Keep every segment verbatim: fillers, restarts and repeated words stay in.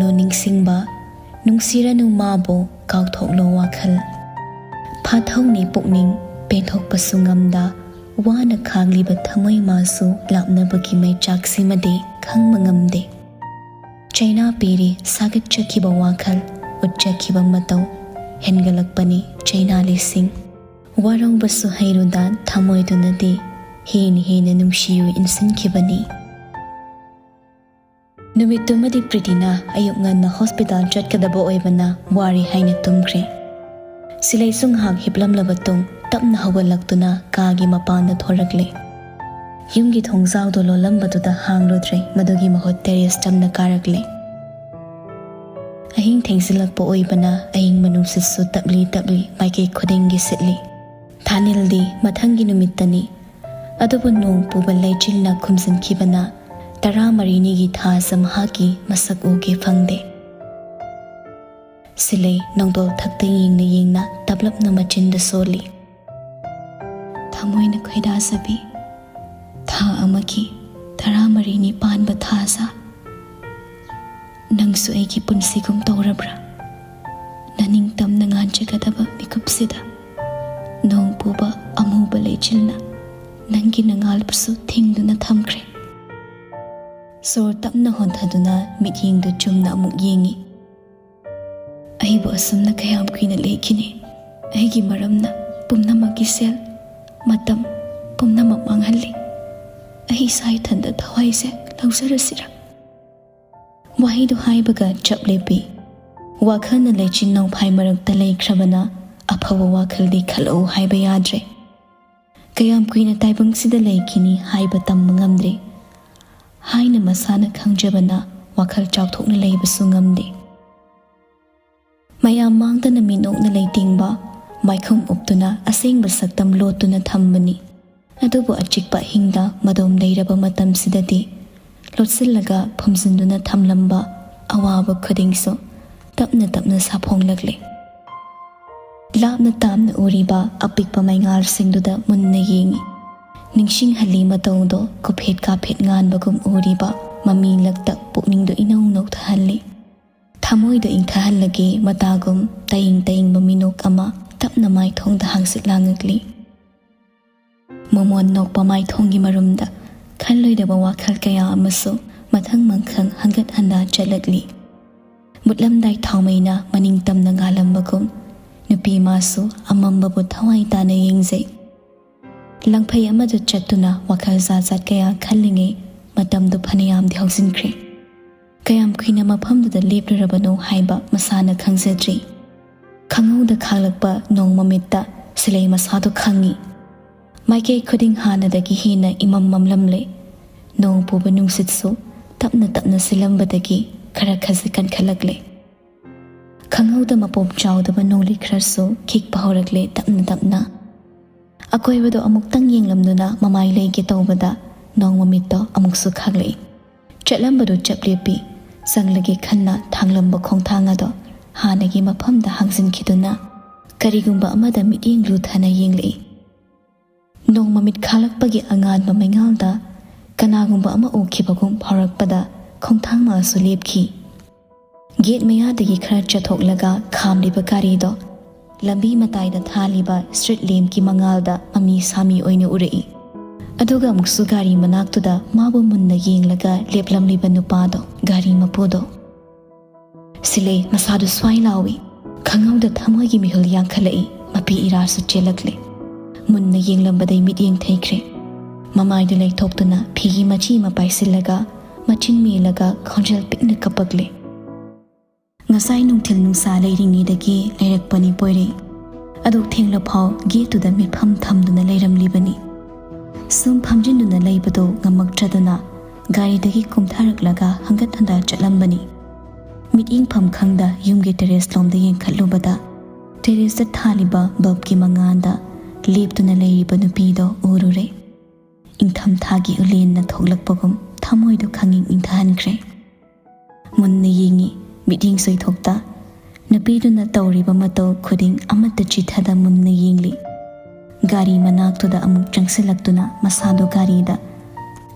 ꯅꯤꯡꯁꯤꯡꯕ, ꯅꯨꯡꯁꯤꯔꯅꯨ ꯃꯥꯕꯨ, ꯀꯥꯎꯊꯣꯛꯂꯣ ꯋꯥꯈꯜ꯫ ꯐꯥꯊꯧꯅꯤ ꯄꯨꯛꯅꯤꯡ ꯄꯦꯟꯊꯣꯛꯄꯁꯨ ꯉꯝꯗ, ꯋꯥꯅ ꯈꯥꯡꯂꯤꯕ ꯊꯃꯣꯏ ꯃꯥꯁꯨ ꯂꯥꯞꯅꯕꯒꯤ ꯃꯩꯆꯥꯛꯁꯤꯃꯗꯤ ꯈꯪꯕ ꯉꯝꯗꯦ꯫ ꯆꯩꯅꯥ ꯄꯤꯔꯤ ꯁꯥꯒꯠꯆꯈꯤꯕ ꯋꯥꯈꯜ, ꯎꯠꯆꯈꯤꯕ ꯃꯇꯧ, ꯍꯦꯟꯒꯠꯂꯛꯄꯅꯤ ꯆꯩꯅꯥ ꯂꯤꯁꯤꯡ꯫ ꯋꯥꯔꯧꯕꯁꯨ ꯍꯩꯔꯨꯗ ꯊꯃꯣꯏꯗꯨꯅꯗꯤ ꯍꯦꯟꯅ ꯍꯦꯟꯅ ꯅꯨꯡꯁꯤꯌꯨ ꯏꯟꯁꯤꯟꯈꯤꯕꯅꯤ꯫ ꯅꯨꯃꯤꯠꯇꯨꯃꯗꯤ ꯄ꯭ꯔꯤꯇꯤꯅ ꯑꯌꯨꯛ ꯉꯟꯅ ꯍꯣꯁꯄꯤꯇꯥꯜ ꯆꯠꯀꯗꯕ ꯑꯣꯏꯕꯅ ꯋꯥꯔꯦ ꯍꯥꯏꯅ ꯇꯨꯝꯈ꯭ꯔꯦ꯫ ꯁꯤꯂꯩꯁꯨ ꯉꯥꯏꯍꯥꯛ ꯍꯤꯞꯂꯝꯂꯕ ꯇꯨꯡ ꯇꯞꯅ ꯍꯧꯒꯠꯂꯛꯇꯨꯅ ꯀꯥꯒꯤ ꯃꯄꯥꯟꯗ ꯊꯣꯔꯛꯂꯦ꯫ ꯌꯨꯝꯒꯤ ꯊꯣꯡꯖꯥꯎꯗꯣ ꯂꯣꯜꯂꯝꯕꯗꯨꯗ ꯍꯥꯡꯂꯨꯗ꯭ꯔꯦ, ꯃꯗꯨꯒꯤ ꯃꯍꯨꯠ ꯇꯦꯔꯦꯁ ꯇꯝꯅ ꯀꯥꯔꯛꯂꯦ꯫ ꯑꯍꯤꯡ ꯊꯦꯡꯖꯤꯜꯂꯛꯄ ꯑꯣꯏꯕꯅ ꯑꯌꯤꯡꯕ ꯅꯨꯡꯁꯤꯠꯁꯨ ꯇꯞꯂꯤ ꯇꯞꯂꯤ ꯃꯥꯏꯀꯩ ꯈꯨꯗꯤꯡꯒꯤ ꯁꯤꯠꯂꯤ꯫ ꯊꯥꯅꯤꯜꯗꯤ ꯃꯊꯪꯒꯤ ꯅꯨꯃꯤꯠꯇꯅꯤ꯫ ꯑꯗꯨꯕꯨ ꯅꯣꯡ ꯄꯨꯕ ꯂꯩꯆꯤꯜꯅ ꯈꯨꯝꯖꯤꯟꯈꯤꯕꯅ ꯇꯔꯥꯃꯔꯤꯅꯤꯒꯤ ꯊꯥꯁꯨ ꯃꯍꯥꯛꯀꯤ ꯃꯁꯛ ꯎꯒꯦ ꯐꯪꯗꯦ꯫ ꯁꯤꯂꯩ ꯅꯣꯡꯗꯣꯜ ꯊꯛꯇ ꯌꯦꯡꯅ ꯌꯦꯡꯅ ꯇꯞꯂꯞꯅ ꯃꯆꯤꯟꯗ ꯁꯣꯜꯂꯤ꯫ ꯊꯃꯣꯏꯅ ꯈꯣꯏꯗꯥꯖꯕꯤ, ꯊꯥ ꯑꯃꯒꯤ ꯇꯔꯥꯃꯔꯤꯅꯤ ꯄꯥꯟꯕ ꯊꯥꯖ, ꯅꯪꯁꯨ ꯑꯩꯒꯤ ꯄꯨꯟꯁꯤꯒꯨꯝ ꯇꯧꯔꯕ꯭ꯔꯥ? ꯅꯅꯤꯡꯇꯝꯅ ꯉꯥꯟꯖꯒꯗꯕ ꯃꯤꯀꯨꯞꯁꯤꯗ ꯅꯣꯡ ꯄꯨꯕ ꯑꯃꯨꯕ ꯂꯩꯆꯤꯜꯅ ꯅꯪꯒꯤ ꯅꯉꯥꯜꯕꯨꯁꯨ ꯊꯤꯡꯗꯨꯅ ꯊꯝꯈ꯭ꯔꯦ꯫ ꯁꯣꯔ ꯇꯞꯅ ꯍꯣꯟꯊꯗꯨꯅ ꯃꯤꯠꯌꯦꯡꯗꯨ ꯆꯨꯝꯅ ꯑꯃꯨꯛ ꯌꯦꯡꯉꯤ꯫ ꯑꯩꯕꯨ ꯑꯁꯨꯝꯅ ꯀꯌꯥꯝ ꯀꯨꯏꯅ ꯂꯩꯈꯤꯅꯤ? ꯑꯩꯒꯤ ꯃꯔꯝꯅ ꯄꯨꯝꯅꯃꯛꯀꯤ ꯁꯦꯜ, ꯃꯇꯝ ꯄꯨꯝꯅꯃꯛ ꯃꯥꯡꯍꯜꯂꯤ꯫ ꯑꯩ ꯏꯁꯥ ꯏꯊꯟꯗ ꯊꯋꯥꯏꯁꯦ ꯂꯧꯖꯔꯁꯤꯔꯥ? ꯋꯥꯍꯩꯗꯨ ꯍꯥꯏꯕꯒ ꯆꯞ ꯂꯦꯞꯄꯤ꯫ ꯋꯥꯈꯜꯅ ꯂꯩꯆꯤꯟ ꯅꯣꯡꯐꯥꯏ ꯃꯔꯛꯇ ꯂꯩꯈ꯭ꯔꯕꯅ ꯑꯐꯕ ꯋꯥꯈꯜꯗꯤ ꯈꯜꯂꯛꯎ ꯍꯥꯏꯕ ꯌꯥꯗ꯭ꯔꯦ꯫ ꯀꯌꯥꯝ ꯀꯨꯏꯅ ꯇꯥꯏꯕꯪꯁꯤꯗ ꯂꯩꯈꯤꯅꯤ ꯍꯥꯏꯕ ꯇꯝꯕ ꯉꯝꯗ꯭ꯔꯦ꯫ ꯍꯥꯏꯅ ꯃꯁꯥꯅ ꯈꯪꯖꯕꯅ ꯋꯥꯈꯜ ꯆꯥꯎꯊꯣꯛꯅ ꯂꯩꯕꯁꯨ ꯉꯝꯗꯦ꯫ ꯃꯌꯥꯝ ꯃꯥꯡꯗꯅ ꯃꯤꯅꯣꯛꯅ ꯂꯩꯇꯦꯡꯕ, ꯃꯥꯏꯈꯨꯝ ꯎꯞꯇꯨꯅ ꯑꯁꯦꯡꯕ ꯁꯛꯇꯝ ꯂꯣꯠꯇꯨꯅ ꯊꯝꯕꯅꯤ꯫ ꯑꯗꯨꯕꯨ ꯑꯆꯤꯛꯄ ꯑꯍꯤꯡꯗ ꯃꯗꯣꯝ ꯂꯩꯔꯕ ꯃꯇꯝꯁꯤꯗꯗꯤ ꯂꯣꯠꯁꯤꯜꯂꯒ ꯐꯨꯝꯖꯤꯟꯗꯨꯅ ꯊꯝꯂꯝꯕ ꯑꯋꯥꯕ ꯈꯨꯗꯤꯡꯁꯨ ꯇꯞꯅ ꯇꯞꯅ ꯁꯥꯐꯣꯡꯂꯛꯂꯦ꯫ ꯂꯥꯞꯅ ꯇꯥꯝꯅ ꯎꯔꯤꯕ ꯑꯄꯤꯛꯄ ꯃꯩꯉꯥꯜꯁꯤꯡꯗꯨꯗ ꯃꯨꯟꯅ ꯌꯦꯡꯉꯤ꯫ ꯅꯤꯡꯁꯤꯡꯍꯜꯂꯤ ꯃꯇꯧꯗꯣ ꯀꯨꯐꯦꯠ ꯀꯥꯐꯦꯠ ꯉꯥꯟꯕꯒꯨꯝ ꯎꯔꯤꯕ ꯃꯃꯤ ꯂꯛꯇ ꯄꯨꯛꯅꯤꯡꯗꯨ ꯏꯅꯧ ꯅꯧꯊꯍꯜꯂꯤ꯫ ꯊꯃꯣꯏꯗ ꯏꯪꯊꯍꯜꯂꯒꯦ ꯃꯇꯥꯒꯨꯝ ꯇꯌꯤꯡ ꯇꯌꯤꯡꯕ ꯃꯤꯅꯣꯛ ꯑꯃ ꯇꯞꯅ ꯃꯥꯏꯊꯣꯡꯗ ꯍꯥꯡꯆꯤꯠ ꯂꯥꯡꯉꯛꯂꯤ꯫ ꯃꯃꯣꯟ ꯅꯣꯛꯄ ꯃꯥꯏꯊꯣꯡꯒꯤ ꯃꯔꯨꯝꯗ ꯈꯜꯂꯣꯏꯗꯕ ꯋꯥꯈꯜ ꯀꯌꯥ ꯑꯃꯁꯨ ꯃꯊꯪ ꯃꯊꯪ ꯍꯟꯒꯠ ꯍꯟꯗ ꯆꯠꯂꯛꯂꯤ꯫ ꯃꯨꯠꯂꯝꯗꯥꯏ ꯊꯥꯎꯃꯩꯅ ꯃꯅꯤꯡ ꯇꯝꯅ ꯉꯥꯜꯂꯝꯕꯒꯨꯝ, ꯅꯨꯄꯤ ꯃꯥꯁꯨ ꯑꯃꯝꯕꯕꯨ ꯊꯋꯥꯏ ꯇꯥꯅ ꯌꯦꯡꯖꯩ꯫ ꯂꯪꯐꯩ ꯑꯃꯗ ꯆꯠꯇꯨꯅ ꯋꯥꯈꯜ ꯖꯥꯠ ꯖꯥꯠ ꯀꯌꯥ ꯈꯜꯂꯤꯉꯩ ꯃꯇꯝꯗꯨ ꯐꯅꯌꯥꯝꯗꯤ ꯍꯧꯖꯤꯟꯈ꯭ꯔꯦ꯫ ꯀꯌꯥꯝ ꯀꯨꯏꯅ ꯃꯐꯝꯗꯨꯗ ꯂꯦꯞꯂꯨꯔꯕꯅꯣ ꯍꯥꯏꯕ ꯃꯁꯥꯅ ꯈꯪꯖꯗ꯭ꯔꯤ꯫ ꯈꯪꯍꯧꯗ ꯈꯥꯛꯂꯛꯄ ꯅꯣꯡ ꯃꯃꯤꯠꯇ ꯁꯤꯂꯩ ꯃꯁꯥꯗꯨ ꯈꯪꯉꯤ꯫ ꯃꯥꯏꯀꯩ ꯈꯨꯗꯤꯡ ꯍꯥꯟꯅꯗꯒꯤ ꯍꯦꯟꯅ ꯏꯃꯝ ꯃꯝꯂꯝꯂꯦ꯫ ꯅꯣꯡ ꯄꯨꯕ ꯅꯨꯡꯁꯤꯠꯁꯨ ꯇꯞꯅ ꯇꯞꯅ ꯁꯤꯜꯂꯝꯕꯗꯒꯤ ꯈꯔ ꯈꯖꯤꯛ ꯀꯟꯈꯠꯂꯛꯂꯦ꯫ ꯈꯪꯍꯧꯗ ꯃꯄꯣꯞ ꯆꯥꯎꯗꯕ ꯅꯣꯡꯂꯤ ꯈꯔꯁꯨ ꯈꯤꯛꯄ ꯍꯧꯔꯛꯂꯦ ꯇꯞꯅ ꯇꯞꯅ꯫ ꯑꯀꯣꯏꯕꯗꯣ ꯑꯃꯨꯛꯇꯪ ꯌꯦꯡꯂꯝꯗꯨꯅ ꯃꯃꯥꯏ ꯂꯩꯒꯦ ꯇꯧꯕꯗ ꯅꯣꯡ ꯃꯃꯤꯠꯇꯣ ꯑꯃꯨꯛꯁꯨ ꯈꯥꯛꯂꯛꯏ꯫ ꯆꯠꯂꯝꯕꯗꯨ ꯆꯞ ꯂꯦꯞꯄꯤ꯫ ꯆꯪꯂꯒꯦ ꯈꯟꯅ ꯊꯥꯡꯂꯝꯕ ꯈꯣꯡꯊꯥꯡ ꯑꯗꯣ ꯍꯥꯟꯅꯒꯤ ꯃꯐꯝꯗ ꯍꯥꯡꯖꯤꯟꯈꯤꯗꯨꯅ ꯀꯔꯤꯒꯨꯝꯕ ꯑꯃꯗ ꯃꯤꯠꯌꯦꯡ ꯂꯨꯊꯅ ꯌꯦꯡꯂꯛꯏ꯫ ꯅꯣꯡ ꯃꯃꯤꯠ ꯈꯥꯂꯛꯄꯒꯤ ꯑꯉꯥꯟꯕ ꯃꯩꯉꯥꯜꯗ ꯀꯅꯥꯒꯨꯝꯕ ꯑꯃ ꯎꯈꯤꯕꯒꯨꯝ ꯐꯥꯎꯔꯛꯄꯗ ꯈꯣꯡꯊꯥꯡ ꯃꯥꯁꯨ ꯂꯦꯞꯈꯤ꯫ ꯒꯦꯠ ꯃꯌꯥꯗꯒꯤ ꯈꯔ ꯆꯠꯊꯣꯛꯂꯒ ꯈꯥꯝꯂꯤꯕ ꯒꯥꯔꯤꯗꯣ ꯂꯝꯕꯤ ꯃꯇꯥꯏꯗ ꯊꯥꯜꯂꯤꯕ ꯁ꯭ꯇ꯭ꯔꯤꯠ ꯂꯦꯝꯞꯀꯤ ꯃꯉꯥꯜꯗ ꯃꯃꯤ ꯁꯥꯃꯤ ꯑꯣꯏꯅ ꯎꯔꯛꯏ꯫ ꯑꯗꯨꯒ ꯑꯃꯨꯛꯁꯨ ꯒꯥꯔꯤ ꯃꯅꯥꯛꯇꯨꯗ ꯃꯥꯕꯨ ꯃꯨꯟꯅ ꯌꯦꯡꯂꯒ ꯂꯦꯞꯂꯝꯂꯤꯕ ꯅꯨꯄꯥꯗꯣ, ꯒꯥꯔꯤ ꯃꯄꯨꯗꯣ꯫ ꯁꯤꯂꯩ ꯃꯁꯥꯗꯨ ꯁ꯭ꯋꯥꯏ ꯂꯥꯎꯏ꯫ ꯈꯪꯍꯧꯗ ꯊꯃꯣꯏꯒꯤ ꯃꯤꯍꯨꯜ ꯌꯥꯡꯈꯠꯂꯛꯏ, ꯃꯄꯤ ꯏꯔꯥꯁꯨ ꯆꯦꯜꯂꯛꯂꯦ꯫ ꯃꯨꯟꯅ ꯌꯦꯡꯂꯝꯕꯗꯩ ꯃꯤꯠꯌꯦꯡ ꯊꯩꯈ꯭ꯔꯦ꯫ ꯃꯃꯥꯏꯗꯨ ꯂꯩꯊꯣꯛꯇꯨꯅ ꯐꯤꯒꯤ ꯃꯆꯤ ꯑꯃ ꯄꯥꯏꯁꯤꯜꯂꯒ ꯃꯆꯤꯟ ꯃꯦꯜꯂꯒ ꯈꯣꯟꯖꯦꯜ ꯄꯤꯛꯅ ꯀꯞꯄꯛꯂꯦ꯫ ꯉꯁꯥꯏ ꯅꯨꯡꯊꯤꯜ ꯅꯨꯡꯁꯥ ꯂꯩꯔꯤꯉꯩꯗꯒꯤ ꯂꯩꯔꯛꯄꯅꯤ ꯄꯣꯏꯔꯩ꯫ ꯑꯗꯨꯛ ꯊꯦꯡꯂꯐꯥꯎ ꯒꯦꯠꯇꯨꯗ ꯃꯤꯠꯐꯝ ꯊꯝꯗꯨꯅ ꯂꯩꯔꯝꯂꯤꯕꯅꯤ꯫ ꯁꯨꯝ ꯐꯝꯖꯤꯟꯗꯨꯅ ꯂꯩꯕꯗꯨ ꯉꯝꯃꯛꯇ꯭ꯔꯗꯨꯅ ꯒꯥꯔꯤꯗꯒꯤ ꯀꯨꯝꯊꯔꯛꯂꯒ ꯍꯟꯒꯠ ꯍꯟꯗ ꯆꯠꯂꯝꯕꯅꯤ꯫ ꯃꯤꯠꯌꯦꯡꯐꯝ ꯈꯪꯗ ꯌꯨꯝꯒꯤ ꯇꯦꯔꯦꯁ ꯂꯣꯝꯗ ꯌꯦꯡꯈꯠꯂꯨꯕꯗ ꯇꯦꯔꯦꯁꯇ ꯊꯥꯜꯂꯤꯕ ꯕꯜꯕꯀꯤ ꯃꯉꯥꯜꯗ ꯂꯦꯞꯇꯨꯅ ꯂꯩꯔꯤꯕ ꯅꯨꯄꯤꯗꯣ ꯎꯔꯨꯔꯦ꯫ ꯏꯪꯊꯝꯊꯥꯒꯤ ꯎꯂꯦꯟꯅ ꯊꯣꯛꯂꯛꯄꯒꯨꯝ ꯊꯃꯣꯏꯗꯨ ꯈꯪꯏꯪ ꯏꯪꯊꯍꯟꯈ꯭ꯔꯦ꯫ ꯃꯨꯟꯅ ꯌꯦꯡꯉꯤ, ꯃꯤꯠꯌꯦꯡ ꯁꯣꯏꯊꯣꯛꯇ꯫ ꯅꯨꯄꯤꯗꯨꯅ ꯇꯧꯔꯤꯕ ꯃꯇꯧ ꯈꯨꯗꯤꯡ ꯑꯃꯠꯇ ꯆꯤꯊꯗ ꯃꯨꯟꯅ ꯌꯦꯡꯂꯤ꯫ ꯒꯥꯔꯤ ꯃꯅꯥꯛꯇꯨꯗ ꯑꯃꯨꯛ ꯆꯪꯁꯤꯜꯂꯛꯇꯨꯅ ꯃꯁꯥꯗꯨ ꯒꯥꯔꯤꯗ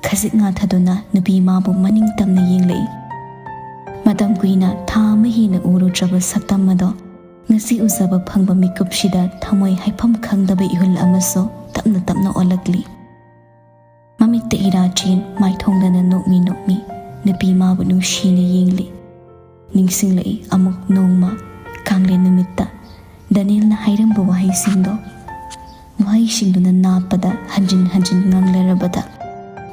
ꯈꯖꯤꯛ ꯉꯥꯊꯗꯨꯅ ꯅꯨꯄꯤ ꯃꯥꯕꯨ ꯃꯅꯤꯡ ꯇꯝꯅ ꯌꯦꯡꯂꯛꯏ꯫ ꯃꯇꯝ ꯃꯇꯝ ꯀꯨꯏꯅ ꯊꯥ ꯑꯃ ꯍꯦꯟꯅ ꯎꯔꯨꯗ꯭ꯔꯕ ꯁꯛꯇꯝ ꯑꯗꯣ ꯉꯁꯤ ꯎꯖꯕ ꯐꯪꯕ ꯃꯤꯀꯨꯞꯁꯤꯗ ꯊꯃꯣꯏ ꯍꯥꯏꯐꯝ ꯈꯪꯗꯕ ꯏꯍꯨꯜ ꯑꯃꯁꯨ ꯇꯞꯅ ꯇꯞꯅ ꯑꯣꯜꯂꯛꯂꯤ꯫ ꯃꯃꯤꯠꯇ ꯏꯔꯥ ꯆꯦꯟ, ꯃꯥꯏꯊꯣꯡꯗꯅ ꯅꯣꯛꯃꯤ ꯅꯣꯛꯃꯤ ꯅꯨꯄꯤ ꯃꯥꯕꯨ ꯅꯨꯡꯁꯤꯅ ꯌꯦꯡꯂꯤ꯫ ꯅꯤꯡꯁꯤꯡꯂꯛꯏ ꯑꯃꯨꯛ ꯅꯣꯡꯃ ꯀꯥꯡꯂꯦꯟ ꯅꯨꯃꯤꯠꯇ ꯗꯅꯤꯜꯅ ꯍꯥꯏꯔꯝꯕ ꯋꯥꯍꯩꯁꯤꯡꯗꯣ꯫ ꯋꯥꯍꯩꯁꯤꯡꯗꯨꯅ ꯅꯥꯞꯄꯗ ꯍꯟꯖꯤꯟ ꯍꯟꯖꯤꯟ ꯉꯥꯡꯂꯔꯕꯗ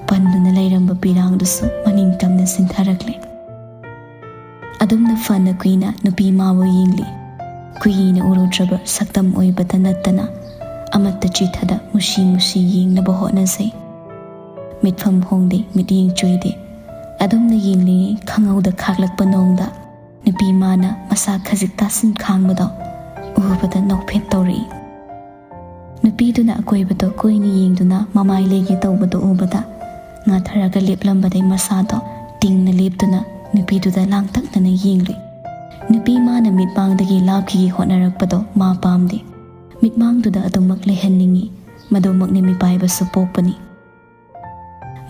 ꯄꯟꯗꯨꯅ ꯂꯩꯔꯝꯕ ꯄꯤꯔꯥꯡꯗꯨꯁꯨ ꯃꯅꯤꯡ ꯇꯝꯅ ꯁꯤꯟꯊꯔꯛꯂꯦ꯫ ꯑꯗꯨꯝꯅ ꯐꯅ ꯀꯨꯏꯅ ꯅꯨꯄꯤ ꯃꯥꯕꯨ ꯌꯦꯡꯂꯤ꯫ ꯀꯨꯏꯅ ꯎꯔꯨꯗ꯭ꯔꯕ ꯁꯛꯇꯝ ꯑꯣꯏꯕꯇ ꯅꯠꯇꯅ ꯑꯃꯠꯇ ꯆꯤꯊꯗ ꯃꯨꯁꯤ ꯃꯨꯁꯤ ꯌꯦꯡꯅꯕ ꯍꯣꯠꯅꯖꯩ꯫ ꯃꯤꯠꯐꯝ ꯍꯣꯡꯗꯦ, ꯃꯤꯠꯌꯦꯡ ꯆꯣꯏꯗꯦ꯫ ꯑꯗꯨꯝꯅ ꯌꯦꯡꯂꯤꯉꯩ ꯈꯪꯍꯧꯗ ꯈꯥꯛꯂꯛꯄ ꯅꯣꯡꯗ ꯅꯨꯄꯤ ꯃꯥꯅ ꯃꯁꯥ ꯈꯖꯤꯛ ꯇꯥꯁꯤꯟ ꯈꯥꯡꯕꯗꯣ ꯎꯕꯗ ꯅꯣꯛꯐꯦꯠ ꯇꯧꯔꯛꯏ꯫ ꯅꯨꯄꯤꯗꯨꯅ ꯑꯀꯣꯏꯕꯗꯣ ꯀꯨꯏꯅ ꯌꯦꯡꯗꯨꯅ ꯃꯃꯥꯏ ꯂꯩꯒꯦ ꯇꯧꯕꯗꯣ ꯎꯕꯗ ꯉꯥꯊꯔꯒ ꯂꯦꯞꯂꯝꯕꯗꯩ ꯃꯁꯥꯗꯣ ꯇꯤꯡꯅ ꯂꯦꯞꯇꯨꯅ ꯅꯨꯄꯤꯗꯨꯗ ꯂꯥꯡꯇꯛꯅꯅ ꯌꯦꯡꯂꯨꯏ꯫ ꯅꯨꯄꯤ ꯃꯥꯅ ꯃꯤꯠꯃꯥꯡꯗꯒꯤ ꯂꯥꯞꯈꯤꯒꯦ ꯍꯣꯠꯅꯔꯛꯄꯗꯣ ꯃꯥ ꯄꯥꯝꯗꯦ꯫ ꯃꯤꯠꯃꯥꯡꯗꯨꯗ ꯑꯗꯨꯃꯛ ꯂꯩꯍꯟꯅꯤꯡꯏ꯫ ꯃꯗꯨꯃꯛꯅꯤ ꯃꯤꯄꯥꯏꯕꯁꯨ ꯄꯣꯛꯄꯅꯤ꯫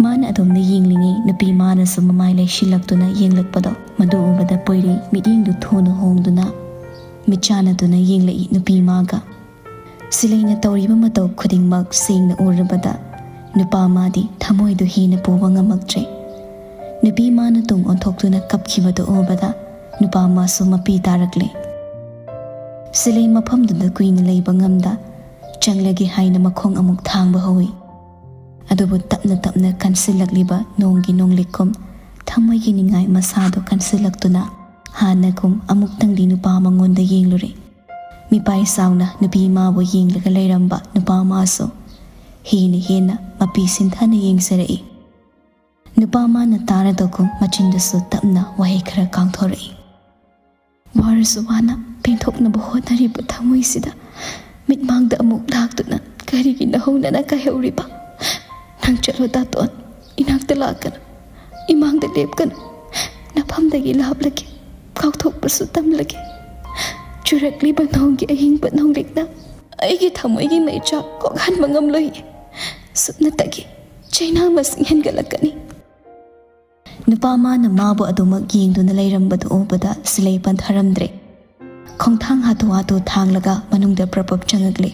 ꯃꯥꯅ ꯑꯗꯨꯝꯅ ꯌꯦꯡꯂꯤꯉꯩ ꯅꯨꯄꯤ ꯃꯥꯅꯁꯨ ꯃꯃꯥꯏ ꯂꯩꯁꯤꯜꯂꯛꯇꯨꯅ ꯌꯦꯡꯂꯛꯄꯗꯣ ꯃꯗꯨ ꯎꯕꯗ ꯄꯣꯏꯔꯤ ꯃꯤꯠꯌꯦꯡꯗꯨ ꯊꯨꯅ ꯍꯣꯡꯗꯨꯅ ꯃꯤꯠꯆꯥꯟꯅꯗꯨꯅ ꯌꯦꯡꯂꯛꯏ ꯅꯨꯄꯤ ꯃꯥꯒ꯫ ꯁꯤꯂꯩꯅ ꯇꯧꯔꯤꯕ ꯃꯇꯧ ꯈꯨꯗꯤꯡꯃꯛ ꯁꯦꯡꯅ ꯎꯔꯕꯗ ꯅꯨꯄꯥ ꯃꯥꯗꯤ ꯊꯃꯣꯏꯗꯨ ꯍꯦꯟꯅ ꯄꯨꯕ ꯉꯝꯃꯛꯇ꯭ꯔꯦ꯫ ꯅꯨꯄꯤ ꯃꯥꯅ ꯇꯨꯡ ꯑꯣꯟꯊꯣꯛꯇꯨꯅ ꯀꯞꯈꯤꯕꯗꯨ ꯎꯕꯗ ꯅꯨꯄꯥ ꯃꯥꯁꯨ ꯃꯄꯤ ꯇꯥꯔꯛꯂꯦ꯫ ꯁꯤꯂꯩ ꯃꯐꯝꯗꯨꯗ ꯀꯨꯏꯅ ꯂꯩꯕ ꯉꯝꯗ ꯆꯪꯂꯒꯦ ꯍꯥꯏꯅ ꯃꯈꯣꯡ ꯑꯃꯨꯛ ꯊꯥꯡꯕ ꯍꯧꯏ꯫ ꯑꯗꯨꯕꯨ ꯇꯞꯅ ꯇꯞꯅ ꯀꯟꯁꯤꯜꯂꯛꯂꯤꯕ ꯅꯣꯡꯒꯤ ꯅꯣꯡꯂꯤꯛꯀꯨꯝ ꯊꯃꯣꯏꯒꯤ ꯅꯤꯡꯉꯥꯏ ꯃꯁꯥꯗꯣ ꯀꯟꯁꯤꯜꯂꯛꯇꯨꯅ ꯍꯥꯟꯅꯒꯨꯝ ꯑꯃꯨꯛꯇꯪꯗꯤ ꯅꯨꯄꯥ ꯃꯉꯣꯟꯗ ꯌꯦꯡꯂꯨꯔꯦ꯫ ꯃꯤꯄꯥꯏ ꯆꯥꯎꯅ ꯅꯨꯄꯤ ꯃꯥꯕꯨ ꯌꯦꯡꯂꯒ ꯂꯩꯔꯝꯕ ꯅꯨꯄꯥ ꯃꯥꯁꯨ ꯍꯦꯟꯅ ꯍꯦꯟꯅ ꯃꯄꯤ ꯁꯤꯟꯊꯅ ꯌꯦꯡꯖꯔꯛꯏ꯫ ꯅꯨꯄꯥ ꯃꯥꯅ ꯇꯥꯔꯗꯒꯨꯝ ꯃꯆꯤꯟꯗꯨꯁꯨ ꯇꯞꯅ ꯋꯥꯍꯩ ꯈꯔ ꯀꯥꯡꯊꯣꯔꯛꯏ꯫ ꯋꯥꯔꯁꯨ ꯋꯥꯅ ꯄꯦꯟꯊꯣꯛꯅꯕ ꯍꯣꯠꯅꯔꯤꯕ ꯊꯃꯣꯏꯁꯤꯗ ꯃꯤꯠꯃꯥꯡꯗ ꯑꯃꯨꯛ ꯂꯥꯛꯇꯨꯅ ꯀꯔꯤꯒꯤ ꯅꯍꯧꯅꯅ ꯀꯥꯏꯍꯧꯔꯤꯕ? ꯅꯪ ꯆꯠꯂꯣ ꯗꯥꯇꯣꯟ, ꯏꯅꯥꯛꯇ ꯂꯥꯛꯀꯅꯨ, ꯏꯃꯥꯡꯗ ꯂꯦꯞꯀꯅꯨ, ꯅꯐꯝꯗꯒꯤ ꯂꯥꯞꯂꯒꯦ, ꯀꯥꯎꯊꯣꯛꯄꯁꯨ ꯇꯝꯂꯒꯦ꯫ ꯆꯨꯔꯛꯂꯤꯕ ꯅꯣꯡꯒꯤ ꯑꯍꯤꯡꯕ ꯅꯣꯡꯂꯤꯛꯅ ꯑꯩꯒꯤ ꯊꯃꯣꯏꯒꯤ ꯃꯩꯆꯥꯛ ꯀꯣꯛꯍꯟꯕ ꯉꯝꯂꯣꯏꯌꯦ꯫ ꯁꯨꯞꯅꯇꯒꯤ ꯆꯩꯅꯥ ꯃꯁꯤꯡ ꯍꯦꯟꯒꯠꯂꯛꯀꯅꯤ꯫ ꯅꯨꯄꯥ ꯃꯥꯅ ꯃꯥꯕꯨ ꯑꯗꯨꯃꯛ ꯌꯦꯡꯗꯨꯅ ꯂꯩꯔꯝꯕꯗꯨ ꯎꯕꯗ ꯁꯤꯂꯩ ꯄꯟꯊꯔꯝꯗ꯭ꯔꯦ꯫ ꯈꯣꯡꯊꯥꯡ ꯍꯥꯊꯨ ꯍꯥꯊꯨ ꯊꯥꯡꯂꯒ ꯃꯅꯨꯡꯗ ꯄ꯭ꯔꯞ ꯄ꯭ꯔꯞ ꯆꯪꯉꯛꯂꯦ꯫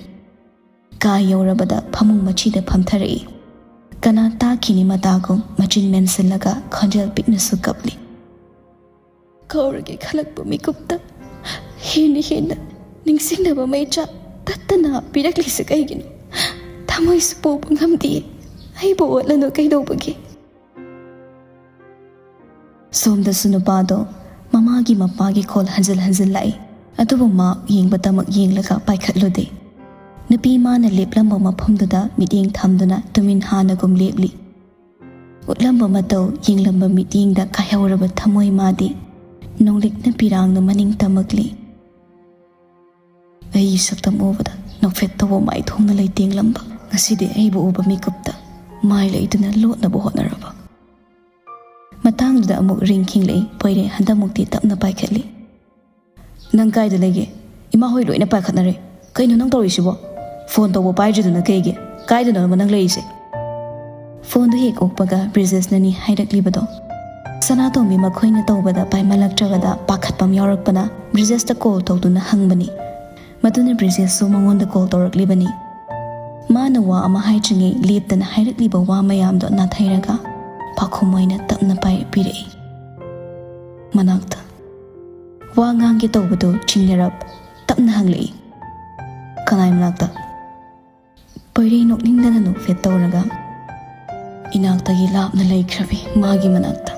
ꯀꯥ ꯌꯧꯔꯕꯗ ꯐꯃꯨꯡ ꯃꯆꯤꯗ ꯐꯝꯊꯔꯛꯏ꯫ ꯀꯅꯥ ꯇꯥꯈꯤꯅꯤ ꯃꯇꯥꯒꯨꯝ ꯃꯆꯤꯟ ꯃꯦꯟꯁꯤꯜꯂꯒ ꯈꯣꯟꯖꯦꯜ ꯄꯤꯛꯅꯁꯨ ꯀꯞꯂꯤ꯫ ꯀꯥꯎꯔꯒꯦ ꯈꯜꯂꯛꯄ ꯃꯤꯀꯨꯞꯇ ꯍꯦꯟꯅ ꯍꯦꯟꯅ ꯅꯤꯡꯁꯤꯡꯅꯕ ꯃꯩꯆꯥꯛ ꯇꯠꯇꯅ ꯄꯤꯔꯛꯂꯤꯁꯦ ꯀꯩꯒꯤꯅꯣ? ꯊꯃꯣꯏꯁꯨ ꯄꯣꯛꯄ ꯉꯝꯗꯦ꯫ ꯑꯩꯕꯨ ꯑꯣꯠꯂꯅꯨ ꯀꯩꯗꯧꯕꯒꯤ? ꯁꯣꯝꯗꯁꯨ ꯅꯨꯄꯥꯗꯣ ꯃꯃꯥꯒꯤ ꯃꯄꯥꯒꯤ ꯈꯣꯜ ꯍꯟꯖꯤꯜ ꯍꯟꯖꯤꯜ ꯂꯥꯛꯏ꯫ ꯑꯗꯨꯕꯨ ꯃꯥ ꯌꯦꯡꯕꯇꯃꯛ ꯌꯦꯡꯂꯒ ꯄꯥꯏꯈꯠꯂꯨꯗꯦ꯫ ꯅꯨꯄꯤ ꯃꯥꯅ ꯂꯦꯞꯂꯝꯕ ꯃꯐꯝꯗꯨꯗ ꯃꯤꯠꯌꯦꯡ ꯊꯝꯗꯨꯅ ꯇꯨꯃꯤꯟ ꯍꯥꯟꯅꯒꯨꯝ ꯂꯦꯞꯂꯤ꯫ ꯎꯠꯂꯝꯕ ꯃꯇꯧ ꯌꯦꯡꯂꯝꯕ ꯃꯤꯠꯌꯦꯡꯗ ꯀꯥꯏꯍꯧꯔꯕ ꯊꯃꯣꯏ ꯃꯥꯗꯤ ꯅꯣꯡꯂꯤꯛꯅ ꯄꯤꯔꯥꯡꯅ ꯃꯅꯤꯡ ꯇꯝꯃꯛꯂꯤ꯫ ꯑꯩꯒꯤ ꯁꯛꯇꯝ ꯎꯕꯗ ꯅꯣꯛꯐꯦꯠ ꯇꯧꯕ ꯃꯥꯏꯊꯣꯡꯅ ꯂꯩꯇꯦꯡꯂꯝꯕ, ꯉꯁꯤꯗꯤ ꯑꯩꯕꯨ ꯎꯕ ꯃꯤꯀꯨꯞꯇ ꯃꯥꯏ ꯂꯩꯗꯨꯅ ꯂꯣꯠꯅꯕ ꯍꯣꯠꯅꯔꯕ꯫ ꯃꯇꯥꯡꯗꯨꯗ ꯑꯃꯨꯛ ꯔꯤꯡ ꯈꯤꯡꯂꯛꯏ꯫ ꯄꯣꯏꯔꯦ ꯍꯟꯗꯛꯃꯨꯛꯇꯤ ꯇꯞꯅ ꯄꯥꯏꯈꯠꯂꯤ꯫ "ꯅꯪ ꯀꯥꯏꯗ ꯂꯩꯒꯦ? ꯏꯃꯥ ꯍꯣꯏ ꯂꯣꯏꯅ ꯄꯥꯏꯈꯠꯅꯔꯦ꯫ ꯀꯩꯅꯣ ꯅꯪ ꯇꯧꯔꯤꯁꯤꯕꯣ? ꯐꯣꯟ ꯇꯧꯕ ꯄꯥꯏꯗ꯭ꯔꯤꯗꯨꯅ ꯀꯩꯒꯤ? ꯀꯥꯏꯗꯅꯣꯕ ꯅꯪ ꯂꯩꯔꯤꯁꯦ?" ꯐꯣꯟꯗꯨ ꯍꯦꯛ ꯑꯣꯛꯄꯒ ꯕ꯭ꯔꯤꯖꯦꯁꯅꯅꯤ ꯍꯥꯏꯔꯛꯂꯤꯕꯗꯣ꯫ ꯁꯅꯥꯇꯣꯝꯕꯤ ꯃꯈꯣꯏꯅ ꯇꯧꯕꯗ ꯄꯥꯏꯃꯜꯂꯛꯇ꯭ꯔꯕꯗ ꯄꯥꯈꯠꯄ ꯑꯃ ꯌꯥꯎꯔꯛꯄꯅ ꯕ꯭ꯔꯤꯖꯦꯁꯇ ꯀꯣꯜ ꯇꯧꯗꯨꯅ ꯍꯪꯕꯅꯤ꯫ ꯃꯗꯨꯅ ꯕ꯭ꯔꯤꯖꯦꯁꯁꯨ ꯃꯉꯣꯟꯗ ꯀꯣꯜ ꯇꯧꯔꯛꯂꯤꯕꯅꯤ꯫ ꯃꯥꯅ ꯋꯥ ꯑꯃ ꯍꯥꯏꯗ꯭ꯔꯤꯉꯩ ꯂꯦꯞꯇꯅ ꯍꯥꯏꯔꯛꯂꯤꯕ ꯋꯥ ꯃꯌꯥꯝꯗꯣ ꯅꯥꯊꯩꯔꯒ ꯄꯥꯈꯨꯝ ꯑꯣꯏꯅ ꯇꯞꯅ ꯄꯥꯏ ꯄꯤꯔꯛꯏ꯫ ꯃꯅꯥꯛꯇ꯫ ꯋꯥ ꯉꯥꯡꯒꯦ ꯇꯧꯕꯗꯨ ꯆꯤꯡꯅꯔꯞ ꯇꯞꯅ ꯍꯪꯂꯛꯏ꯫ "ꯀꯅꯥꯏ ꯃꯅꯥꯛꯇ?" ꯄꯣꯏꯔꯩ ꯅꯣꯛꯅꯤꯡꯗꯅ ꯅꯣꯛꯐꯦꯠ ꯇꯧꯔꯒ, "ꯏꯅꯥꯛꯇꯒꯤ ꯂꯥꯞꯅ ꯂꯩꯈ꯭ꯔꯕꯤ ꯃꯥꯒꯤ ꯃꯅꯥꯛꯇ,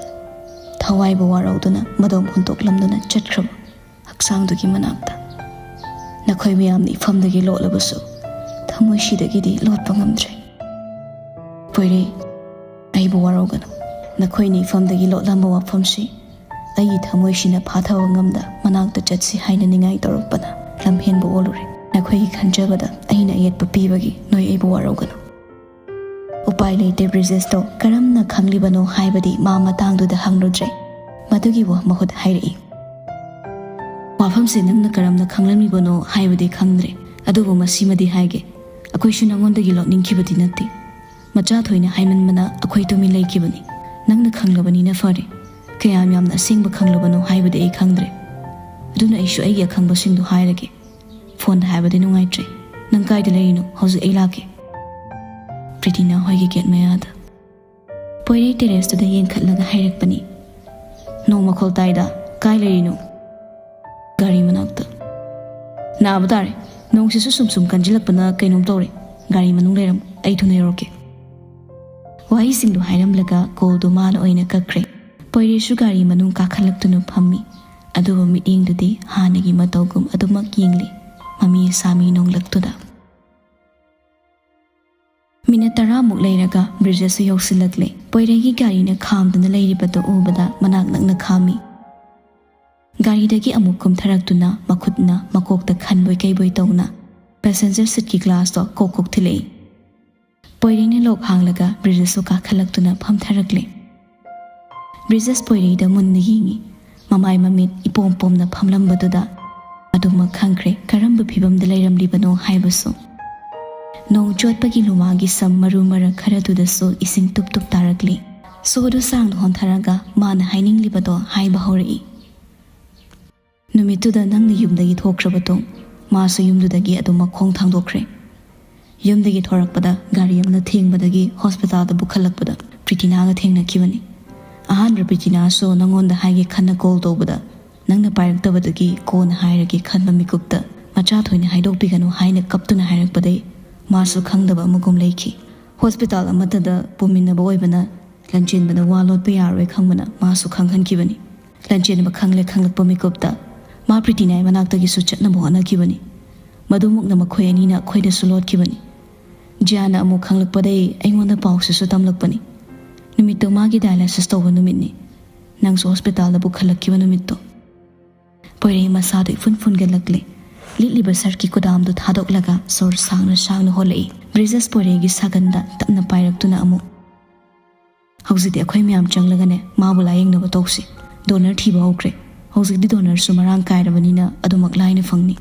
ꯊꯋꯥꯏꯕꯨ ꯋꯥꯔꯧꯗꯨꯅ ꯃꯗꯣꯝ ꯍꯨꯟꯗꯣꯛꯂꯝꯗꯨꯅ ꯆꯠꯈ꯭ꯔꯕ ꯍꯛꯆꯥꯡꯗꯨꯒꯤ ꯃꯅꯥꯛꯇ꯫ ꯅꯈꯣꯏ ꯃꯌꯥꯝꯅ ꯏꯐꯝꯗꯒꯤ ꯂꯣꯠꯂꯕꯁꯨ ꯊꯃꯣꯏꯁꯤꯗꯒꯤꯗꯤ ꯂꯣꯠꯄ ꯉꯝꯗ꯭ꯔꯦ꯫ ꯄꯣꯏꯔꯩ, ꯑꯩꯕꯨ ꯋꯥꯔꯧꯒꯅꯨ꯫ ꯅꯈꯣꯏꯅ ꯏꯐꯝꯗꯒꯤ ꯂꯣꯠꯂꯝꯕ ꯋꯥꯐꯝꯁꯤ ꯑꯩꯒꯤ ꯊꯃꯣꯏꯁꯤꯅ ꯐꯥꯊꯕ ꯉꯝꯗ ꯃꯅꯥꯛꯇ ꯆꯠꯁꯤ ꯍꯥꯏꯅ ꯅꯤꯡꯉꯥꯏ ꯇꯧꯔꯛꯄꯅ ꯂꯝꯍꯦꯟꯕ ꯑꯣꯜꯂꯨꯔꯦ꯫ ꯅꯈꯣꯏꯒꯤ ꯈꯟꯖꯕꯗ ꯑꯩꯅ ꯑꯌꯦꯠꯄ ꯄꯤꯕꯒꯤ ꯅꯣꯏ ꯑꯩꯕꯨ ꯋꯥꯔꯧꯒꯅꯨ꯫" ꯎꯄꯥꯏ ꯂꯩꯇꯦ, ꯕ꯭ꯔꯤꯖꯦꯁꯇꯣ ꯀꯔꯝꯅ ꯈꯪꯂꯤꯕꯅꯣ ꯍꯥꯏꯕꯗꯤ ꯃꯥ ꯃꯇꯥꯡꯗꯨꯗ ꯍꯪꯂꯨꯗ꯭ꯔꯦ꯫ ꯃꯗꯨꯒꯤ ꯋꯥ ꯃꯍꯨꯠ ꯍꯥꯏꯔꯛꯏ꯫ "ꯋꯥꯐꯝꯁꯦ ꯅꯪꯅ ꯀꯔꯝꯅ ꯈꯪꯂꯝꯂꯤꯕꯅꯣ ꯍꯥꯏꯕꯗꯤ ꯈꯪꯗ꯭ꯔꯦ, ꯑꯗꯨꯕꯨ ꯃꯁꯤꯃꯗꯤ ꯍꯥꯏꯒꯦ, ꯑꯩꯈꯣꯏꯁꯨ ꯅꯉꯣꯟꯗꯒꯤ ꯂꯣꯠꯅꯤꯡꯈꯤꯕꯗꯤ ꯅꯠꯇꯦ꯫ ꯃꯆꯥ ꯊꯣꯏꯅ ꯍꯥꯏꯃꯟꯕꯅ ꯑꯩꯈꯣꯏ ꯇꯨꯃꯤꯟ ꯂꯩꯈꯤꯕꯅꯤ꯫ "ꯅꯪꯅ ꯈꯪꯂꯕꯅꯤꯅ ꯐꯔꯦ꯫ ꯀꯌꯥꯝ ꯌꯥꯝꯅ ꯑꯁꯦꯡꯕ ꯈꯪꯂꯕꯅꯣ ꯍꯥꯏꯕꯗꯤ ꯑꯩ ꯈꯪꯗ꯭ꯔꯦ꯫ ꯑꯗꯨꯅ ꯑꯩꯁꯨ ꯑꯩꯒꯤ ꯑꯈꯪꯕꯁꯤꯡꯗꯣ ꯍꯥꯏꯔꯒꯦ꯫ ꯐꯣꯟꯗ ꯍꯥꯏꯕꯗꯤ ꯅꯨꯡꯉꯥꯏꯇ꯭ꯔꯦ꯫ ꯅꯪ ꯀꯥꯏꯗ ꯂꯩꯔꯤꯅꯣ? ꯍꯧꯖꯤꯛ ꯑꯩ ꯂꯥꯛꯀꯦ꯫" ꯄ꯭ꯔꯤꯇꯤꯅꯥ ꯍꯣꯏꯒꯤ ꯒꯦꯠ ꯃꯌꯥꯗ꯫ ꯄꯣꯏꯔꯩ ꯇꯦꯔꯦꯁꯇꯨꯗ ꯌꯦꯡꯈꯠꯂꯒ ꯍꯥꯏꯔꯛꯄꯅꯤ꯫ "ꯅꯣꯡ ꯃꯈꯣꯜ ꯇꯥꯏꯗ꯫ ꯀꯥꯏ ꯂꯩꯔꯤꯅꯣ?" "ꯒꯥꯔꯤ ꯃꯅꯥꯛꯇ꯫" "ꯅꯥꯕ ꯇꯥꯔꯦ꯫ ꯅꯣꯡꯁꯤꯁꯨ ꯁꯨꯝ ꯁꯨꯝ ꯀꯟꯁꯤꯜꯂꯛꯄꯅ ꯀꯩꯅꯣꯝ ꯇꯧꯔꯦ꯫ ꯒꯥꯔꯤ ꯃꯅꯨꯡ ꯂꯩꯔꯝꯃꯨ, ꯑꯩ ꯊꯨꯅ ꯌꯧꯔꯛꯀꯦ꯫" ꯋꯥꯍꯩꯁꯤꯡꯗꯨ ꯍꯥꯏꯔꯝꯂꯒ ꯀꯣꯜꯗꯨ ꯃꯥꯅ ꯑꯣꯏꯅ ꯀꯛꯈ꯭ꯔꯦ꯫ ꯄꯣꯏꯔꯩꯁꯨ ꯒꯥꯔꯤ ꯃꯅꯨꯡ ꯀꯥꯈꯠꯂꯛꯇꯨꯅ ꯐꯝꯃꯤ꯫ ꯑꯗꯨꯕꯨ ꯃꯤꯠꯌꯦꯡꯗꯨꯗꯤ ꯍꯥꯟꯅꯒꯤ ꯃꯇꯧꯒꯨꯝ ꯑꯗꯨꯃꯛ ꯌꯦꯡꯂꯤ, ꯃꯃꯤ ꯁꯥꯃꯤ ꯅꯣꯡꯂꯛꯇꯨꯗ꯫ ꯃꯤꯅꯠ ꯇꯔꯥꯃꯨꯛ ꯂꯩꯔꯒ ꯕ꯭ꯔꯤꯖꯦꯁꯁꯨ ꯌꯧꯁꯤꯜꯂꯛꯂꯦ꯫ ꯄꯣꯏꯔꯩꯒꯤ ꯒꯥꯔꯤꯅ ꯈꯥꯝꯗꯨꯅ ꯂꯩꯔꯤꯕꯗꯨ ꯎꯕꯗ ꯃꯅꯥꯛ ꯅꯛꯅ ꯈꯥꯝꯃꯤ꯫ ꯒꯥꯔꯤꯗꯒꯤ ꯑꯃꯨꯛ ꯀꯨꯝꯊꯔꯛꯇꯨꯅ ꯃꯈꯨꯠꯅ ꯃꯀꯣꯛꯇ ꯈꯟꯕꯣꯏ ꯀꯩꯕꯣꯏ ꯇꯧꯅ ꯄꯦꯁꯦꯟꯖꯔ ꯁꯤꯠꯀꯤ ꯒ꯭ꯂꯥꯁꯇꯣ ꯀꯣꯛ ꯀꯣꯛ ꯊꯤꯜꯂꯛꯏ꯫ ꯄꯣꯏꯔꯩꯅ ꯂꯣꯛ ꯍꯥꯡꯂꯒ ꯕ꯭ꯔꯤꯖꯦꯁꯁꯨ ꯀꯥꯈꯠꯂꯛꯇꯨꯅ ꯐꯝꯊꯔꯛꯂꯦ꯫ ꯕ꯭ꯔꯤꯖꯦꯁ ꯄꯣꯏꯔꯩꯗ ꯃꯨꯟꯅ ꯌꯦꯡꯉꯤ꯫ ꯃꯃꯥꯏ ꯃꯃꯤꯠ ꯏꯄꯣꯝ ꯄꯣꯝꯅ ꯐꯝꯂꯝꯕꯗꯨꯗ ꯑꯗꯨꯃꯛ ꯈꯪꯈ꯭ꯔꯦ ꯀꯔꯝꯕ ꯐꯤꯕꯝꯗ ꯂꯩꯔꯝꯂꯤꯕꯅꯣ ꯍꯥꯏꯕꯁꯨ꯫ ꯅꯣꯡ ꯆꯣꯠꯄꯒꯤ ꯂꯨꯃꯥꯒꯤ ꯁꯝ ꯃꯔꯨ ꯃꯔꯛ ꯈꯔꯗꯨꯗꯁꯨ ꯏꯁꯤꯡ ꯇꯨꯞ ꯇꯨꯞ ꯇꯥꯔꯛꯂꯤ꯫ ꯁꯣꯗꯨ ꯁꯥꯡꯅ ꯍꯣꯟꯊꯔꯒ ꯃꯥꯅ ꯍꯥꯏꯅꯤꯡꯂꯤꯕꯗꯣ ꯍꯥꯏꯕ ꯍꯧꯔꯛꯏ꯫ "ꯅꯨꯃꯤꯠꯇꯨꯗ ꯅꯪꯅ ꯌꯨꯝꯗꯒꯤ ꯊꯣꯛꯈ꯭ꯔꯕꯗꯣ, ꯃꯥꯁꯨ ꯌꯨꯝꯗꯨꯗꯒꯤ ꯑꯗꯨꯝ ꯃꯈꯣꯡ ꯊꯥꯡꯗꯣꯛꯈ꯭ꯔꯦ꯫ ꯌꯨꯝꯗꯒꯤ ꯊꯣꯔꯛꯄꯗ ꯒꯥꯔꯤ ꯑꯃꯅ ꯊꯦꯡꯕꯗꯒꯤ ꯍꯣꯁꯄꯤꯇꯥꯜꯗ ꯄꯨꯈꯠꯂꯛꯄꯗ ꯄ꯭ꯔꯤꯇꯤꯅꯥꯒ ꯊꯦꯡꯅꯈꯤꯕꯅꯤ꯫ ꯑꯍꯥꯟꯕ ꯄ꯭ꯔꯤꯇꯤꯅꯥꯁꯨ ꯅꯪꯉꯣꯟꯗ ꯍꯥꯏꯒꯦ ꯈꯟꯅ ꯀꯣꯜ ꯇꯧꯕꯗ ꯅꯪꯅ ꯄꯥꯏꯔꯛꯇꯕꯗꯒꯤ ꯀꯣꯟꯅ ꯍꯥꯏꯔꯒꯦ ꯈꯟꯕ ꯃꯤꯀꯨꯞꯇ ꯃꯆꯥ ꯊꯣꯏꯅ ꯍꯥꯏꯗꯣꯛꯄꯤꯒꯅꯨ ꯍꯥꯏꯅ ꯀꯞꯇꯨꯅ ꯍꯥꯏꯔꯛꯄꯗꯩ ꯃꯥꯁꯨ ꯈꯪꯗꯕ ꯑꯃꯒꯨꯝ ꯂꯩꯈꯤ꯫ ꯍꯣꯁꯄꯤꯇꯥꯜ ꯑꯃꯠꯇꯗ ꯄꯨꯃꯤꯟꯅꯕ ꯑꯣꯏꯕꯅ ꯂꯟꯆꯦꯟꯕꯗ ꯋꯥ ꯂꯣꯠꯄ ꯌꯥꯔꯣꯏ ꯈꯪꯕꯅ ꯃꯥꯁꯨ ꯈꯪꯍꯟꯈꯤꯕꯅꯤ꯫ ꯂꯟꯆꯦꯟꯕ ꯈꯪꯂꯦ ꯈꯪꯂꯛꯄ ꯃꯤꯀꯨꯞꯇ ꯃꯥ ꯄ꯭ꯔꯤꯇꯤꯅꯥꯏ ꯃꯅꯥꯛꯇꯒꯤꯁꯨ ꯆꯠꯅꯕ ꯍꯣꯠꯅꯈꯤꯕꯅꯤ꯫ ꯃꯗꯨꯃꯨꯛꯅ ꯃꯈꯣꯏ ꯑꯅꯤꯅ ꯑꯩꯈꯣꯏꯗꯁꯨ ꯂꯣꯠꯈꯤꯕꯅꯤ꯫ ꯖꯤꯌꯥꯅ ꯑꯃꯨꯛ ꯈꯪꯂꯛꯄꯗꯩ ꯑꯩꯉꯣꯟꯗ ꯄꯥꯎꯁꯤꯁꯨ ꯇꯝꯂꯛꯄꯅꯤ꯫ ꯅꯨꯃꯤꯠꯇꯣ ꯃꯥꯒꯤ ꯗꯥꯏꯂꯥꯏꯁꯤꯁ ꯇꯧꯕ ꯅꯨꯃꯤꯠꯅꯤ꯫ ꯅꯪꯁꯨ ꯍꯣꯁꯄꯤꯇꯥꯜꯗ ꯄꯨꯈꯠꯂꯛꯈꯤꯕ ꯅꯨꯃꯤꯠꯇꯣ꯫" ꯄꯣꯏꯔꯩ ꯃꯁꯥꯗꯨ ꯏꯐꯨꯟ ꯐꯨꯟꯒꯠꯂꯛꯂꯦ꯫ ꯂꯤꯠꯂꯤꯕ ꯁꯔꯠꯀꯤ ꯀꯨꯗꯥꯝꯗꯨ ꯊꯥꯗꯣꯛꯂꯒ ꯁꯣꯔ ꯁꯥꯡꯅ ꯁꯥꯡꯅ ꯍꯣꯜꯂꯛꯏ꯫ ꯕ꯭ꯔꯤꯖꯦꯁ ꯄꯣꯏꯔꯩꯒꯤ ꯁꯥꯒꯟꯗ ꯇꯞꯅ ꯄꯥꯏꯔꯛꯇꯨꯅ ꯑꯃꯨꯛ, "ꯍꯧꯖꯤꯛꯇꯤ ꯑꯩꯈꯣꯏ ꯃꯌꯥꯝ ꯆꯪꯂꯒꯅꯦ ꯃꯥꯕꯨ ꯂꯥꯌꯦꯡꯅꯕ ꯇꯧꯁꯤ꯫ ꯗꯣꯅꯔ ꯊꯤꯕ ꯍꯧꯈ꯭ꯔꯦ꯫ ꯍꯧꯖꯤꯛꯇꯤ ꯗꯣꯅꯔꯁꯨ ꯃꯔꯥꯡ ꯀꯥꯏꯔꯕꯅꯤꯅ ꯑꯗꯨꯃꯛ ꯂꯥꯏꯅ ꯐꯪꯅꯤ꯫"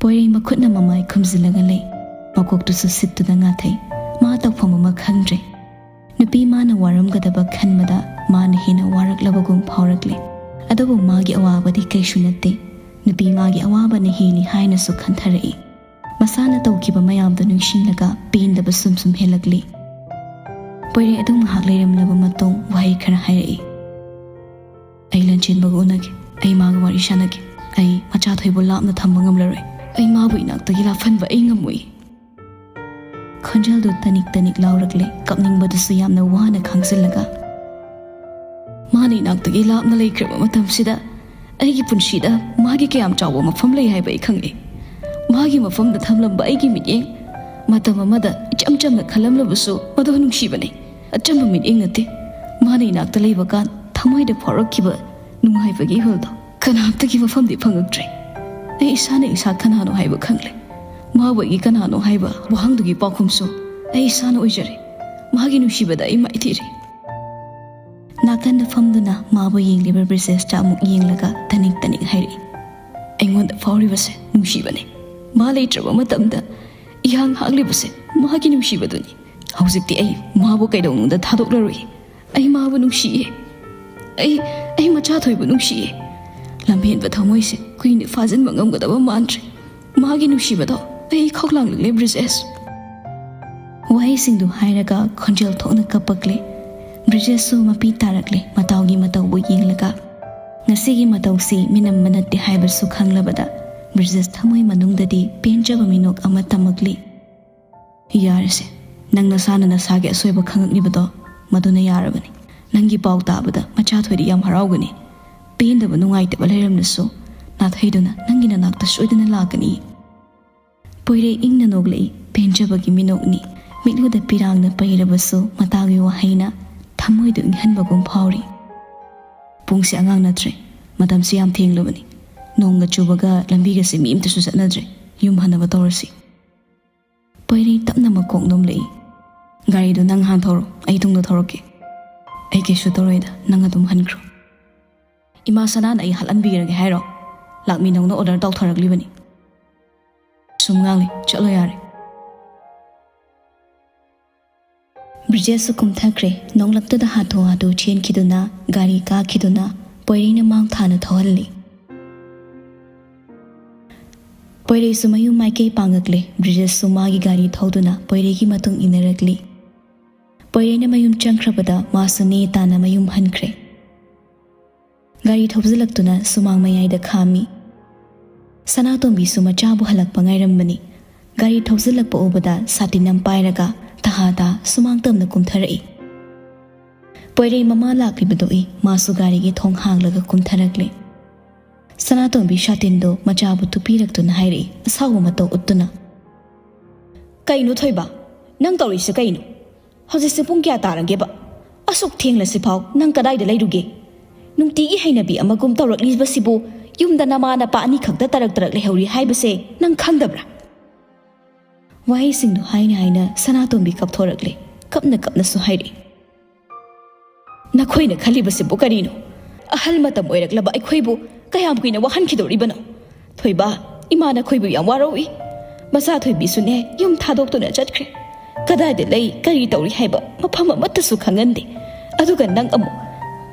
ꯄꯣꯏꯔꯩ ꯃꯈꯨꯠꯅ ꯃꯃꯥꯏ ꯈꯨꯝꯖꯤꯜꯂꯒ ꯂꯩ꯫ ꯃꯀꯣꯛꯇꯨꯁꯨ ꯁꯤꯠꯇꯨꯅ ꯉꯥꯊꯩ꯫ ꯃꯥ ꯇꯧꯐꯝ ꯑꯃ ꯈꯪꯗ꯭ꯔꯦ꯫ ꯅꯨꯄꯤ ꯃꯥꯅ ꯋꯥꯔꯝꯒꯗꯕ ꯈꯟꯕꯗ ꯃꯥꯅ ꯍꯦꯟꯅ ꯋꯥꯔꯛꯂꯕꯒꯨꯝ ꯐꯥꯎꯔꯛꯂꯦ꯫ ꯑꯗꯨꯕꯨ ꯃꯥꯒꯤ ꯑꯋꯥꯕꯗꯤ ꯀꯩꯁꯨ ꯅꯠꯇꯦ꯫ ꯅꯨꯄꯤ ꯃꯥꯒꯤ ꯑꯋꯥꯕꯅ ꯍꯦꯜꯂꯤ ꯍꯥꯏꯅꯁꯨ ꯈꯟꯊꯔꯛꯏ꯫ ꯃꯁꯥꯅ ꯇꯧꯈꯤꯕ ꯃꯌꯥꯝꯗꯨ ꯅꯤꯡꯁꯤꯡꯂꯒ ꯄꯦꯟꯗꯕ ꯁꯨꯝ ꯁꯨꯝ ꯍꯦꯜꯂꯛꯂꯤ꯫ ꯄꯣꯏꯔꯩ ꯑꯗꯨ ꯉꯥꯏꯍꯥꯛ ꯂꯩꯔꯝꯂꯕ ꯃꯇꯨꯡ ꯋꯥꯍꯩ ꯈꯔ ꯍꯥꯏꯔꯛꯏ꯫ "ꯑꯩ ꯂꯟꯆꯦꯟꯕꯒ ꯎꯅꯒꯦ꯫ ꯑꯩ ꯃꯥꯒ ꯋꯥꯔꯤ ꯁꯥꯟꯅꯒꯦ꯫ ꯑꯩ ꯃꯆꯥꯊꯣꯏꯕꯨ ꯂꯥꯞꯅ ꯊꯝꯕ ꯉꯝꯂꯔꯣꯏ꯫ ꯑꯩ ꯃꯥꯕꯨ ꯏꯅꯥꯛꯇꯒꯤ ꯂꯥꯞꯍꯟꯕ ꯑꯩ ꯉꯝꯃꯣꯏ꯫" ꯈꯣꯟꯖꯦꯜꯗꯨ ꯇꯅꯤꯛ ꯇꯅꯤꯛ ꯂꯥꯎꯔꯛꯂꯦ꯫ ꯀꯞꯅꯤꯡꯕꯗꯨꯁꯨ ꯌꯥꯝꯅ ꯋꯥꯅ ꯈꯥꯡꯖꯤꯜꯂꯒ, "ꯃꯥꯅ ꯏꯅꯥꯛꯇꯒꯤ ꯂꯥꯞꯅ ꯂꯩꯈ꯭ꯔꯕ ꯃꯇꯝꯁꯤꯗ ꯑꯩꯒꯤ ꯄꯨꯟꯁꯤꯗ ꯃꯥꯒꯤ ꯀꯌꯥꯝ ꯆꯥꯎꯕ ꯃꯐꯝ ꯂꯩ ꯍꯥꯏꯕ ꯑꯩ ꯈꯪꯉꯦ꯫ ꯃꯥꯒꯤ ꯃꯐꯝꯗ ꯊꯝꯂꯝꯕ ꯑꯩꯒꯤ ꯃꯤꯠꯌꯦꯡ, ꯃꯇꯝ ꯑꯃꯗ ꯏꯆꯝ ꯆꯝꯅ ꯈꯜꯂꯝꯂꯕꯁꯨ ꯃꯗꯨ ꯅꯨꯡꯁꯤꯕꯅꯤ꯫ ꯑꯆꯝꯕ ꯃꯤꯠꯌꯦꯡ ꯅꯠꯇꯦ꯫ ꯃꯥꯅ ꯏꯅꯥꯛꯇ ꯂꯩꯕ ꯀꯥꯟ ꯊꯃꯣꯏꯗ ꯐꯥꯎꯔꯛꯈꯤꯕ ꯅꯨꯡꯉꯥꯏꯕꯒꯤ ꯏꯍꯨꯜꯗꯣ ꯀꯅꯥꯝꯇꯒꯤ ꯃꯐꯝꯗꯤ ꯐꯪꯉꯛꯇ꯭ꯔꯦ꯫ ꯑꯩ ꯏꯁꯥꯅ ꯏꯁꯥ ꯀꯅꯥꯅꯣ ꯍꯥꯏꯕ ꯈꯪꯂꯦ꯫ ꯃꯥꯕꯨ ꯑꯩꯒꯤ ꯀꯅꯥꯅꯣ ꯍꯥꯏꯕ ꯋꯥꯍꯪꯗꯨꯒꯤ ꯄꯥꯎꯈꯨꯝꯁꯨ ꯑꯩ ꯏꯁꯥꯅ ꯑꯣꯏꯖꯔꯦ꯫ ꯃꯥꯒꯤ ꯅꯨꯡꯁꯤꯕꯗ ꯑꯩ ꯃꯥꯏꯊꯤꯔꯦ꯫" ꯅꯥꯀꯟꯗ ꯐꯝꯗꯨꯅ ꯃꯥꯕꯨ ꯌꯦꯡꯂꯤꯕ ꯕ꯭ꯔꯤꯖꯦꯁꯇ ꯑꯃꯨꯛ ꯌꯦꯡꯂꯒ ꯇꯅꯤꯛ ꯇꯅꯤꯛ ꯍꯥꯏꯔꯛꯏ, "ꯑꯩꯉꯣꯟꯗ ꯐꯥꯎꯔꯤꯕꯁꯦ ꯅꯨꯡꯁꯤꯕꯅꯤ꯫ ꯃꯥ ꯂꯩꯇ꯭ꯔꯕ ꯃꯇꯝꯗ ꯏꯍꯥꯡ ꯍꯥꯡꯂꯤꯕꯁꯦ ꯃꯥꯒꯤ ꯅꯨꯡꯁꯤꯕꯗꯨꯅꯤ꯫ ꯍꯧꯖꯤꯛꯇꯤ ꯑꯩ ꯃꯥꯕꯨ ꯀꯩꯗꯧꯅꯨꯡꯗ ꯊꯥꯗꯣꯛꯂꯔꯣꯏ꯫ ꯑꯩ ꯃꯥꯕꯨ ꯅꯨꯡꯁꯤꯌꯦ꯫ ꯑꯩ, ꯑꯩ ꯃꯆꯥꯊꯣꯏꯕꯨ ꯅꯨꯡꯁꯤꯌꯦ꯫ ꯂꯝꯍꯦꯟꯕ ꯊꯃꯣꯏꯁꯦ ꯀꯨꯏꯅ ꯐꯥꯖꯤꯟꯕ ꯉꯝꯒꯗꯕ ꯃꯥꯟꯗ꯭ꯔꯦ꯫ ꯃꯥꯒꯤ ꯅꯨꯡꯁꯤꯕꯗꯣ ꯑꯩ ꯈꯧꯂꯥꯡꯂꯛꯂꯦ, ꯕ꯭ꯔꯤꯖꯦꯁ꯫" ꯋꯥꯍꯩꯁꯤꯡꯗꯨ ꯍꯥꯏꯔꯒ ꯈꯣꯟꯖꯦꯜ ꯊꯣꯛꯅ ꯀꯞꯄꯛꯂꯦ꯫ ꯕ꯭ꯔꯤꯖꯦꯁꯁꯨ ꯃꯄꯤ ꯇꯥꯔꯛꯂꯦ, ꯃꯇꯥꯎꯒꯤ ꯃꯇꯧꯕꯨ ꯌꯦꯡꯂꯒ꯫ ꯉꯁꯤꯒꯤ ꯃꯇꯧꯁꯤ ꯃꯤꯅꯝꯕ ꯅꯠꯇꯦ ꯍꯥꯏꯕꯁꯨ ꯈꯪꯂꯕꯗ ꯕ꯭ꯔꯤꯖꯦꯁ ꯊꯃꯣꯏ ꯃꯅꯨꯡꯗꯗꯤ ꯄꯦꯟꯖꯕ ꯃꯤꯅꯣꯛ ꯑꯃ ꯇꯝꯃꯛꯂꯤ꯫ "ꯌꯥꯔꯦꯁꯦ, ꯅꯪ ꯅꯁꯥꯅ ꯅꯁꯥꯒꯤ ꯑꯁꯣꯏꯕ ꯈꯪꯉꯛꯂꯤꯕꯗꯣ ꯃꯗꯨꯅ ꯌꯥꯔꯕꯅꯤ꯫ ꯅꯪꯒꯤ ꯄꯥꯎ ꯇꯥꯕꯗ ꯃꯆꯥꯊꯣꯏꯗꯤ ꯌꯥꯝ ꯍꯔꯥꯎꯒꯅꯤ꯫ ꯄꯦꯟꯗꯕ ꯅꯨꯡꯉꯥꯏꯇꯕ ꯂꯩꯔꯝꯂꯁꯨ ꯅꯥꯊꯩꯗꯨꯅ ꯅꯪꯒꯤ ꯅꯅꯥꯛꯇ ꯁꯣꯏꯗꯅ ꯂꯥꯛꯀꯅꯤ꯫" ꯄꯣꯏꯔꯩ ꯏꯪꯅ ꯅꯣꯛꯂꯛꯏ꯫ ꯄꯦꯟꯖꯕꯒꯤ ꯃꯤꯅꯣꯛꯅꯤ꯫ ꯃꯤꯠꯂꯨꯗ ꯄꯤꯔꯥꯡꯅ ꯄꯩꯔꯕꯁꯨ ꯃꯇꯥꯒꯤ ꯋꯥꯍꯩꯅ ꯊꯃꯣꯏꯗꯨ ꯏꯪꯍꯟꯕꯒꯨꯝ ꯐꯥꯎꯔꯤ꯫ "ꯄꯨꯡꯁꯦ ꯑꯉꯥꯡ ꯅꯠꯇ꯭ꯔꯦ꯫ ꯃꯇꯝꯁꯦ ꯌꯥꯝ ꯊꯦꯡꯂꯕꯅꯤ꯫ ꯅꯣꯡꯒ ꯆꯨꯕꯒ ꯂꯝꯕꯤꯒꯁꯦ ꯃꯤ ꯑꯝꯇꯁꯨ ꯆꯠꯅꯗ꯭ꯔꯦ꯫ ꯌꯨꯝ ꯍꯟꯅꯕ ꯇꯧꯔꯁꯤ꯫" ꯄꯣꯏꯔꯩ ꯇꯞꯅ ꯃꯀꯣꯛ ꯅꯣꯝꯂꯛꯏ꯫ "ꯒꯥꯔꯤꯗꯣ ꯅꯪ ꯍꯥꯟꯅ ꯊꯧꯔꯣ, ꯑꯩ ꯇꯨꯡꯗ ꯊꯧꯔꯛꯀꯦ꯫" "ꯑꯩ ꯀꯩꯁꯨ ꯇꯧꯔꯣꯏꯗ, ꯅꯪ ꯑꯗꯨꯝ ꯍꯟꯈ꯭ꯔꯣ꯫" "ꯏꯃꯥ ꯁꯅꯥꯅ ꯑꯩ ꯍꯥꯠꯍꯟꯕꯤꯔꯒꯦ ꯍꯥꯏꯔꯣ? ꯂꯥꯛꯃꯤ ꯅꯧꯅ ꯑꯣꯔꯗꯔ ꯇꯧꯊꯔꯛꯂꯤꯕꯅꯤ꯫" "ꯁꯨꯝ ꯉꯥꯡꯂꯦ, ꯆꯠꯂꯣ ꯌꯥꯔꯦ꯫" ꯕ꯭ꯔꯤꯖꯦꯁꯁꯨ ꯀꯨꯝꯊꯈ꯭ꯔꯦ꯫ ꯅꯣꯡꯂꯛꯇꯨꯗ ꯍꯥꯊꯨ ꯍꯥꯊꯨ ꯆꯦꯟꯈꯤꯗꯨꯅ, ꯒꯥꯔꯤ ꯀꯥꯈꯤꯗꯨꯅ, ꯄꯣꯏꯔꯩꯅ ꯃꯥꯡ ꯊꯥꯅ ꯊꯧꯍꯜꯂꯤ꯫ ꯄꯣꯏꯔꯩꯁꯨ ꯃꯌꯨꯝ ꯃꯥꯏꯀꯩ ꯄꯥꯡꯉꯛꯂꯦ꯫ ꯕ꯭ꯔꯤꯖꯦꯁꯁꯨ ꯃꯥꯒꯤ ꯒꯥꯔꯤ ꯊꯧꯗꯨꯅ ꯄꯣꯏꯔꯩꯒꯤ ꯃꯇꯨꯡ ꯏꯟꯅꯔꯛꯂꯤ꯫ ꯄꯣꯏꯔꯩꯅ ꯃꯌꯨꯝ ꯆꯪꯈ꯭ꯔꯕꯗ ꯃꯥꯁꯨ ꯅꯦ ꯇꯥꯅ ꯃꯌꯨꯝ ꯍꯟꯈ꯭ꯔꯦ꯫ ꯒꯥꯔꯤ ꯊꯧꯖꯤꯜꯂꯛꯇꯨꯅ ꯁꯨꯃꯥꯡ ꯃꯌꯥꯏꯗ ꯈꯥꯝꯃꯤ꯫ ꯁꯅꯥꯇꯣꯝꯕꯤꯁꯨ ꯃꯆꯥꯕꯨ ꯍꯜꯂꯛꯄ ꯉꯥꯏꯔꯝꯕꯅꯤ꯫ ꯒꯥꯔꯤ ꯊꯧꯖꯤꯜꯂꯛꯄ ꯎꯕꯗ ꯁꯥꯇꯤꯟ ꯑꯃ ꯄꯥꯏꯔꯒ ꯇꯍꯥ ꯇꯥ ꯁꯨꯃꯥꯡ ꯇꯝꯅ ꯀꯨꯝꯊꯔꯛꯏ꯫ ꯄꯣꯏꯔꯩ ꯃꯃꯥ ꯂꯥꯛꯂꯤꯕꯗꯨ ꯎꯏ꯫ ꯃꯥꯁꯨ ꯒꯥꯔꯤꯒꯤ ꯊꯣꯡ ꯍꯥꯡꯂꯒ ꯀꯨꯝꯊꯔꯛꯂꯦ꯫ ꯁꯅꯥꯇꯣꯝꯕꯤ ꯁꯥꯇꯤꯟꯗꯨ ꯃꯆꯥꯕꯨ ꯇꯨꯞꯄꯤꯔꯛꯇꯨꯅ ꯍꯥꯏꯔꯛꯏ, ꯑꯁꯥꯎꯕ ꯃꯇꯧ ꯎꯠꯇꯨꯅ꯫ "ꯀꯩꯅꯣ ꯊꯣꯏꯕ, ꯅꯪ ꯇꯧꯔꯤꯁꯦ ꯀꯩꯅꯣ? ꯍꯧꯖꯤꯛꯁꯦ ꯄꯨꯡ ꯀꯌꯥ ꯇꯥꯔꯒꯦꯕ? ꯑꯁꯨꯛ ꯊꯦꯡꯂꯁꯤꯐꯥꯎ ꯅꯪ ꯀꯗꯥꯏꯗ ꯂꯩꯔꯨꯒꯦ? ꯅꯨꯡꯇꯤꯒꯤ ꯍꯩꯅꯕꯤ ꯑꯃꯒꯨꯝ ꯇꯧꯔꯛꯂꯤꯕꯁꯤꯕꯨ, ꯌꯨꯝꯗ ꯅꯃꯥ ꯅꯄꯥ ꯑꯅꯤꯈꯛꯇ ꯇꯔꯛ ꯇꯔꯛ ꯂꯩꯍꯧꯔꯤ ꯍꯥꯏꯕꯁꯦ ꯅꯪ ꯈꯪꯗꯕ꯭ꯔꯥ?" ꯋꯥꯍꯩꯁꯤꯡꯗꯨ ꯍꯥꯏꯅ ꯍꯥꯏꯅ ꯁꯅꯥꯇꯣꯝꯕꯤ ꯀꯞꯊꯣꯔꯛꯂꯦ꯫ ꯀꯞꯅ ꯀꯞꯅꯁꯨ ꯍꯥꯏꯔꯛꯏ, "ꯅꯈꯣꯏꯅ ꯈꯜꯂꯤꯕꯁꯤꯕꯨ ꯀꯔꯤꯅꯣ? ꯑꯍꯜ ꯃꯇꯝ ꯑꯣꯏꯔꯛꯂꯕ ꯑꯩꯈꯣꯏꯕꯨ ꯀꯌꯥꯝ ꯀꯨꯏꯅ ꯋꯥꯍꯟꯈꯤꯗꯧꯔꯤꯕꯅꯣ? ꯊꯣꯏꯕ, ꯏꯃꯥ ꯅꯈꯣꯏꯕꯨ ꯌꯥꯝ ꯋꯥꯔꯧꯏ꯫ ꯃꯆꯥ ꯊꯣꯏꯕꯤꯁꯨꯅꯦ, ꯌꯨꯝ ꯊꯥꯗꯣꯛꯇꯨꯅ ꯆꯠꯈ꯭ꯔꯦ꯫ ꯀꯗꯥꯏꯗ ꯂꯩ, ꯀꯔꯤ ꯇꯧꯔꯤ ꯍꯥꯏꯕ ꯃꯐꯝ ꯑꯃꯠꯇꯁꯨ ꯈꯪꯍꯟꯗꯦ꯫ ꯑꯗꯨꯒ ꯅꯪ ꯑꯃꯨꯛ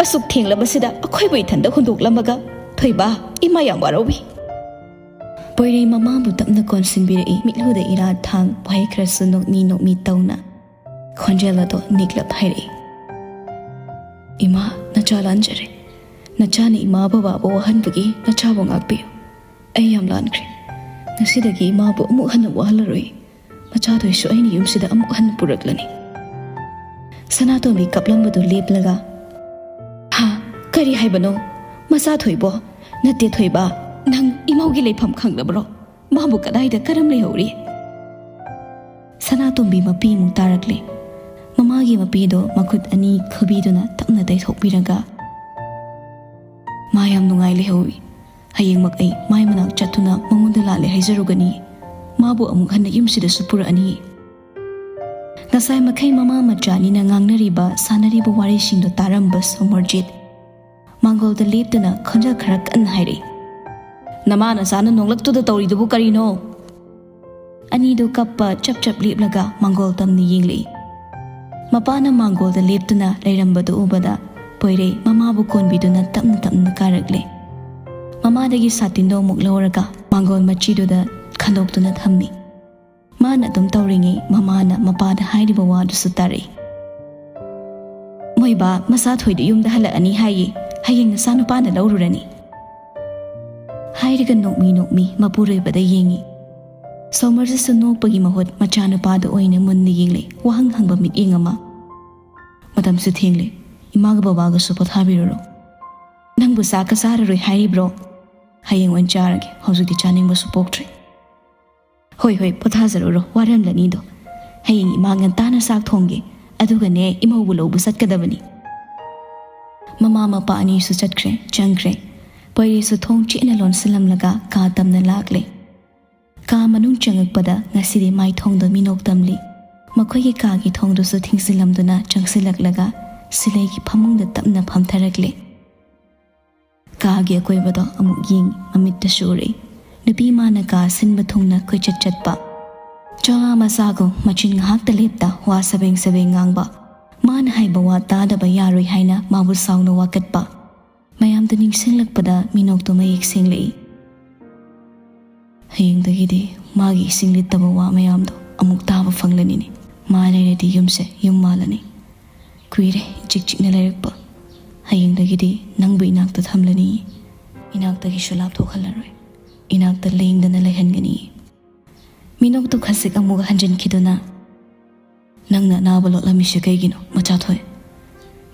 ꯑꯁꯨꯛ ꯊꯦꯡꯂꯕꯁꯤꯗ ꯑꯩꯈꯣꯏꯕꯨ ꯏꯊꯟꯗ ꯍꯨꯟꯗꯣꯛꯂꯝꯃꯒ꯫ ꯊꯣꯏꯕ, ꯏꯃꯥ ꯌꯥꯝ ꯋꯥꯔꯧꯏ꯫" ꯄꯣꯏꯔꯩ ꯃꯃꯥꯕꯨ ꯇꯞꯅ ꯀꯣꯟꯁꯤꯟꯕꯤꯔꯛꯏ, ꯃꯤꯠꯂꯨꯗ ꯏꯔꯥ ꯊꯥꯡ, ꯋꯥꯍꯩ ꯈꯔꯁꯨ ꯅꯣꯛꯃꯤ ꯅꯣꯛꯃꯤ ꯇꯧꯅ꯫ ꯈꯣꯟꯖꯦꯜ ꯑꯗꯣ ꯅꯤꯛꯂꯞ ꯍꯥꯏꯔꯛꯏ, "ꯏꯃꯥ, ꯅꯆꯥ ꯂꯥꯟꯖꯔꯦ꯫ ꯅꯆꯥꯅ ꯏꯃꯥ ꯕꯕꯥꯕꯨ ꯋꯥꯍꯟꯕꯒꯤ ꯅꯆꯥꯕꯨ ꯉꯥꯛꯄꯤꯌꯨ꯫ ꯑꯩ ꯌꯥꯝ ꯂꯥꯟꯈ꯭ꯔꯦ꯫ ꯉꯁꯤꯗꯒꯤ ꯏꯃꯥꯕꯨ ꯑꯃꯨꯛ ꯍꯟꯅ ꯋꯥꯍꯜꯂꯔꯣꯏ꯫ ꯃꯆꯥꯊꯣꯏꯁꯨ ꯑꯩꯅ ꯌꯨꯝꯁꯤꯗ ꯑꯃꯨꯛ ꯍꯟꯅ ꯄꯨꯔꯛꯂꯅꯤ꯫" ꯁꯅꯥꯇꯣꯝꯕꯤ ꯀꯞꯂꯝꯕꯗꯨ ꯂꯦꯞꯂꯒ, "ꯍꯥ? ꯀꯔꯤ ꯍꯥꯏꯕꯅꯣ? ꯃꯆꯥꯊꯣꯏꯕꯣ? ꯅꯠꯇꯦ ꯊꯣꯏꯕ, ꯅꯪ ꯏꯃꯧꯒꯤ ꯂꯩꯐꯝ ꯈꯪꯂꯕ꯭ꯔꯣ? ꯃꯥꯕꯨ ꯀꯗꯥꯏꯗ ꯀꯔꯝ ꯂꯩꯍꯧꯔꯤ?" ꯁꯅꯥꯇꯣꯝꯕꯤ ꯃꯄꯤ ꯑꯃꯨꯛ ꯇꯥꯔꯛꯂꯦ꯫ ꯃꯃꯥꯒꯤ ꯃꯄꯤꯗꯣ ꯃꯈꯨꯠ ꯑꯅꯤ ꯈꯨꯕꯤꯗꯨꯅ ꯇꯞꯅ ꯇꯩꯊꯣꯛꯄꯤꯔꯒ, "ꯃꯥ ꯌꯥꯝ ꯅꯨꯡꯉꯥꯏ ꯂꯩꯍꯧꯏ꯫ ꯍꯌꯦꯡꯃꯛ ꯑꯩ ꯃꯥꯏ ꯃꯅꯥꯛ ꯆꯠꯇꯨꯅ ꯃꯉꯣꯟꯗ ꯂꯥꯜꯂꯦ ꯍꯥꯏꯖꯔꯨꯒꯅꯤ꯫ ꯃꯥꯕꯨ ꯑꯃꯨꯛ ꯍꯟꯅ ꯌꯨꯝꯁꯤꯗꯁꯨ ꯄꯨꯔꯛꯑꯅꯤ꯫" ꯉꯁꯥꯏ ꯃꯈꯩ ꯃꯃꯥ ꯃꯆꯥ ꯑꯅꯤꯅ ꯉꯥꯡꯅꯔꯤꯕ, ꯁꯥꯟꯅꯔꯤꯕ ꯋꯥꯔꯤꯁꯤꯡꯗꯣ ꯇꯥꯔꯝꯕ ꯁꯣꯃꯣꯔꯖꯤꯠ ꯃꯥꯡꯒꯣꯜꯗ ꯂꯦꯞꯇꯨꯅ ꯈꯣꯟꯖꯦꯜ ꯈꯔ ꯀꯟꯅ ꯍꯥꯏꯔꯛꯏ, "ꯅꯃꯥ ꯅꯆꯥꯅ ꯅꯣꯡꯂꯛꯇꯨꯗ ꯇꯧꯔꯤꯗꯨꯕꯨ ꯀꯔꯤꯅꯣ?" ꯑꯅꯤꯗꯨ ꯀꯞꯄ ꯆꯞ ꯆꯞ ꯂꯦꯞꯂꯒ ꯃꯥꯡꯒꯣꯜ ꯇꯝꯅ ꯌꯦꯡꯂꯛꯏ꯫ ꯃꯄꯥꯅ ꯃꯥꯡꯒꯣꯜꯗ ꯂꯦꯞꯇꯨꯅ ꯂꯩꯔꯝꯕꯗꯨ ꯎꯕꯗ ꯄꯣꯏꯔꯩ ꯃꯃꯥꯕꯨ ꯀꯣꯟꯕꯤꯗꯨꯅ ꯇꯞꯅ ꯇꯞꯅ ꯀꯥꯔꯛꯂꯦ꯫ ꯃꯃꯥꯗꯒꯤ ꯁꯥꯇꯤꯟꯗꯣ ꯑꯃꯨꯛ ꯂꯧꯔꯒ ꯃꯥꯡꯒꯣꯜ ꯃꯆꯤꯗꯨꯗ ꯈꯟꯗꯣꯛꯇꯨꯅ ꯊꯝꯃꯤ꯫ ꯃꯥꯅ ꯑꯗꯨꯝ ꯇꯧꯔꯤꯉꯩ ꯃꯃꯥꯅ ꯃꯄꯥꯗ ꯍꯥꯏꯔꯤꯕ ꯋꯥꯗꯨꯁꯨ ꯇꯥꯔꯛꯏ꯫ "ꯃꯣꯏꯕꯥ ꯃꯆꯥ ꯊꯣꯏꯗꯨ ꯌꯨꯝꯗ ꯍꯜꯂꯛꯑꯅꯤ ꯍꯥꯏꯌꯦ, ꯍꯌꯦꯡ ꯅꯆꯥꯅꯨꯄꯥꯅ ꯂꯧꯔꯨꯔꯅꯤ꯫" ꯍꯥꯏꯔꯒ ꯅꯣꯛꯃꯤ ꯅꯣꯛꯃꯤ ꯃꯄꯨꯔꯣꯏꯕꯗ ꯌꯦꯡꯉꯤ꯫ ꯁꯣꯃꯔꯁꯤꯁꯨ ꯅꯣꯛꯄꯒꯤ ꯃꯍꯨꯠ ꯃꯆꯥꯅꯨꯄꯥꯗ ꯑꯣꯏꯅ ꯃꯨꯟꯅ ꯌꯦꯡꯂꯦ, ꯋꯥꯍꯪ ꯍꯪꯕ ꯃꯤꯠꯌꯦꯡ ꯑꯃ꯫ "ꯃꯇꯝꯁꯨ ꯊꯦꯡꯂꯦ, ꯏꯃꯥꯒ ꯕꯕꯥꯒꯁꯨ ꯄꯣꯊꯥꯕꯤꯔꯨꯔꯣ꯫" "ꯅꯪꯕꯨ ꯆꯥꯛꯀ ꯆꯥꯔꯔꯣꯏ ꯍꯥꯏꯔꯤꯕ꯭ꯔꯣ?" "ꯍꯌꯦꯡ ꯑꯣꯏꯅ ꯆꯥꯔꯒꯦ, ꯍꯧꯖꯤꯛꯇꯤ ꯆꯥꯅꯤꯡꯕꯁꯨ ꯄꯣꯛꯇ꯭ꯔꯦ꯫" "ꯍꯣꯏ ꯍꯣꯏ, ꯄꯣꯊꯥꯖꯔꯨꯔꯣ, ꯋꯥꯔꯝꯂꯅꯤꯗꯣ꯫ ꯍꯌꯦꯡ ꯏꯃꯥ ꯉꯟꯇꯥꯅ ꯆꯥꯛ ꯊꯣꯡꯒꯦ, ꯑꯗꯨꯒꯅꯦ ꯏꯃꯧꯕꯨ ꯂꯧꯕ ꯆꯠꯀꯗꯕꯅꯤ꯫" ꯃꯃꯥ ꯃꯄꯥ ꯑꯅꯤꯁꯨ ꯆꯠꯈ꯭ꯔꯦ, ꯆꯪꯈ꯭ꯔꯦ꯫ ꯄꯣꯏꯔꯩꯁꯨ ꯊꯣꯡ ꯆꯦꯠꯅ ꯂꯣꯟꯁꯤꯜꯂꯝꯂꯒ ꯀꯥ ꯇꯝꯅ ꯂꯥꯛꯂꯦ꯫ ꯀꯥ ꯃꯅꯨꯡ ꯆꯪꯉꯛꯄꯗ ꯉꯁꯤꯗꯤ ꯃꯥꯏꯊꯣꯡꯗꯣ ꯃꯤꯅꯣꯛ ꯇꯝꯂꯤ꯫ ꯃꯈꯣꯏꯒꯤ ꯀꯥꯒꯤ ꯊꯣꯡꯗꯨꯁꯨ ꯊꯤꯡꯖꯤꯜꯂꯝꯗꯨꯅ ꯆꯪꯁꯤꯜꯂꯛꯂꯒ ꯁꯤꯂꯩꯒꯤ ꯐꯃꯨꯡꯗ ꯇꯞꯅ ꯐꯝꯊꯔꯛꯂꯦ꯫ ꯀꯥꯒꯤ ꯑꯀꯣꯏꯕꯗꯣ ꯑꯃꯨꯛ ꯌꯦꯡ, ꯃꯃꯤꯠꯇꯁꯨ ꯎꯔꯛꯏ꯫ ꯅꯨꯄꯤ ꯃꯥꯅ ꯀꯥ ꯁꯤꯟꯕ ꯊꯨꯡꯅ ꯀꯣꯏꯆꯠ ꯆꯠꯄ꯫ ꯆꯉꯥ ꯃꯆꯥꯒꯨꯝ ꯃꯆꯤꯟ ꯉꯥꯏꯍꯥꯛꯇ ꯂꯦꯞꯇ ꯋꯥ ꯁꯕꯦꯡ ꯁꯕꯦꯡ ꯉꯥꯡꯕ꯫ ꯃꯥꯅ ꯍꯥꯏꯕ ꯋꯥ ꯇꯥꯗꯕ ꯌꯥꯔꯣꯏ ꯍꯥꯏꯅ ꯃꯥꯕꯨ ꯁꯥꯎꯅ ꯋꯥꯀꯠꯄ꯫ ꯃꯌꯥꯝꯗꯨ ꯅꯤꯡꯁꯤꯡꯂꯛꯄꯗ ꯃꯤꯅꯣꯛꯇꯨ ꯃꯌꯦꯛ ꯁꯦꯡꯂꯛꯏ꯫ "ꯍꯌꯦꯡꯗꯒꯤꯗꯤ ꯃꯥꯒꯤ ꯏꯁꯤꯡ ꯂꯤꯠꯇꯕ ꯋꯥ ꯃꯌꯥꯝꯗꯣ ꯑꯃꯨꯛ ꯇꯥꯕ ꯐꯪꯂꯅꯤꯅꯦ꯫ ꯃꯥ ꯂꯩꯔꯗꯤ ꯌꯨꯝꯁꯦ ꯌꯨꯝ ꯃꯥꯜꯂꯅꯤ꯫ ꯀꯨꯏꯔꯦ ꯏꯆꯤꯛ ꯆꯤꯛꯅ ꯂꯩꯔꯛꯄ꯫ ꯍꯌꯦꯡꯗꯒꯤꯗꯤ ꯅꯪꯕꯨ ꯏꯅꯥꯛꯇ ꯊꯝꯂꯅꯤ꯫ ꯏꯅꯥꯛꯇꯒꯤꯁꯨ ꯂꯥꯞꯊꯣꯛꯍꯜꯂꯔꯣꯏ꯫ ꯏꯅꯥꯛꯇ ꯂꯦꯡꯗꯅ ꯂꯩꯍꯟꯒꯅꯤ꯫" ꯃꯤꯅꯣꯛꯇꯨ ꯈꯖꯤꯛ ꯑꯃꯨꯛ ꯍꯟꯖꯤꯟꯈꯤꯗꯨꯅ, "ꯅꯪꯅ ꯑꯅꯥꯕ ꯂꯣꯠꯂꯝꯃꯤꯁꯦ ꯀꯩꯒꯤꯅꯣ, ꯃꯆꯥꯊꯣꯏ?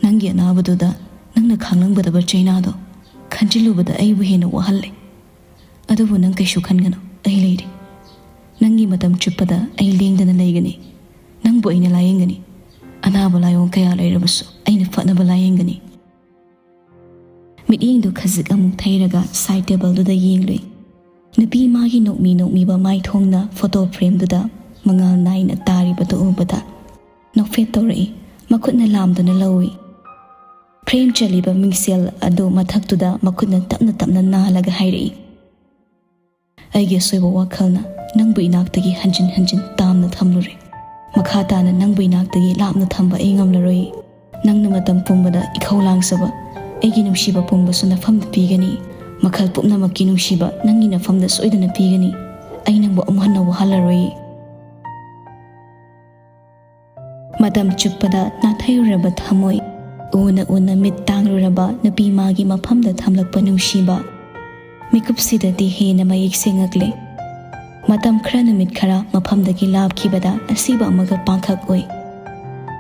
ꯅꯪꯒꯤ ꯑꯅꯥꯕꯗꯨꯗ ꯅꯪꯅ ꯈꯥꯡꯂꯝꯒꯗꯕ ꯆꯩꯅꯥꯗꯣ ꯈꯟꯖꯤꯜꯂꯨꯕꯗ ꯑꯩꯕꯨ ꯍꯦꯟꯅ ꯋꯥꯍꯜꯂꯦ꯫ ꯑꯗꯨꯕꯨ ꯅꯪ ꯀꯩꯁꯨ ꯈꯟꯒꯅꯨ, ꯑꯩ ꯂꯩꯔꯤ꯫ ꯅꯪꯒꯤ ꯃꯇꯝ ꯆꯨꯞꯄꯗ ꯑꯩ ꯂꯦꯡꯗꯅ ꯂꯩꯒꯅꯤ꯫ ꯅꯪꯕꯨ ꯑꯩꯅ ꯂꯥꯌꯦꯡꯒꯅꯤ꯫ ꯑꯅꯥꯕ ꯂꯥꯏꯑꯣꯡ ꯀꯌꯥ ꯂꯩꯔꯕꯁꯨ ꯑꯩꯅ ꯐꯅꯕ ꯂꯥꯌꯦꯡꯒꯅꯤ꯫" ꯃꯤꯠꯌꯦꯡꯗꯨ ꯈꯖꯤꯛ ꯑꯃꯨꯛ ꯊꯩꯔꯒ ꯁꯥꯏꯠ ꯇꯦꯕꯜꯗꯨꯗ ꯌꯦꯡꯂꯨꯏ꯫ ꯅꯨꯄꯤ ꯃꯥꯒꯤ ꯅꯣꯛꯃꯤ ꯅꯣꯛꯃꯤꯕ ꯃꯥꯏꯊꯣꯡꯅ ꯐꯣꯇꯣ ꯐ꯭ꯔꯦꯝꯗꯨꯗ ꯃꯉꯥꯜ ꯅꯥꯏꯅ ꯇꯥꯔꯤꯕꯗꯨ ꯎꯕꯗ ꯅꯣꯛꯐꯦꯠ ꯇꯧꯔꯛꯏ꯫ ꯃꯈꯨꯠꯅ ꯂꯥꯝꯗꯨꯅ ꯂꯧꯏ꯫ ꯐ꯭ꯔꯦꯝ ꯆꯜꯂꯤꯕ ꯃꯤꯡꯁꯦꯜ ꯑꯗꯨ ꯃꯊꯛꯇꯨꯗ ꯃꯈꯨꯠꯅ ꯇꯞꯅ ꯇꯞꯅ ꯅꯥꯜꯂꯒ ꯍꯥꯏꯔꯛꯏ, "ꯑꯩꯒꯤ ꯑꯁꯣꯏꯕ ꯋꯥꯈꯜꯅ ꯅꯪꯕꯨ ꯏꯅꯥꯛꯇꯒꯤ ꯍꯟꯖꯤꯟ ꯍꯟꯖꯤꯟ ꯇꯥꯝꯅ ꯊꯝꯂꯨꯔꯦ꯫ ꯃꯈꯥ ꯇꯥꯅ ꯅꯪꯕꯨ ꯏꯅꯥꯛꯇꯒꯤ ꯂꯥꯞꯅ ꯊꯝꯕ ꯑꯩ ꯉꯝꯂꯔꯣꯏ꯫ ꯅꯪꯅ ꯃꯇꯝ ꯄꯨꯝꯕꯗ ꯏꯈꯧ ꯂꯥꯡꯖꯕ ꯑꯩꯒꯤ ꯅꯨꯡꯁꯤꯕ ꯄꯨꯝꯕꯁꯨ ꯅꯐꯝꯗ ꯄꯤꯒꯅꯤ꯫ ꯃꯈꯜ ꯄꯨꯝꯅꯃꯛꯀꯤ ꯅꯨꯡꯁꯤꯕ ꯅꯪꯒꯤ ꯅꯐꯝꯗ ꯁꯣꯏꯗꯅ ꯄꯤꯒꯅꯤ꯫ ꯑꯩ ꯅꯪꯕꯨ ꯑꯃꯨꯛ ꯍꯟꯅ ꯋꯥꯍꯜꯂꯔꯣꯏ꯫ ꯃꯇꯝ ꯆꯨꯞꯄꯗ ꯅꯥꯊꯩꯔꯨꯔꯕ ꯊꯃꯣꯏ, ꯎꯅ ꯎꯅ ꯃꯤꯠ ꯇꯥꯡꯂꯨꯔꯕ ꯅꯨꯄꯤ ꯃꯥꯒꯤ ꯃꯐꯝꯗ ꯊꯝꯂꯛꯄ ꯅꯨꯡꯁꯤꯕ꯫ ꯃꯤꯀꯨꯞꯁꯤꯗꯗꯤ ꯍꯦꯟꯅ ꯃꯌꯦꯛ ꯁꯦꯡꯉꯛꯂꯦ꯫ ꯃꯇꯝ ꯈꯔ, ꯅꯨꯃꯤꯠ ꯈꯔ ꯃꯐꯝꯗꯒꯤ ꯂꯥꯞꯈꯤꯕꯗ ꯑꯁꯤꯕ ꯑꯃꯒ ꯄꯥꯡꯈꯛ ꯑꯣꯏ꯫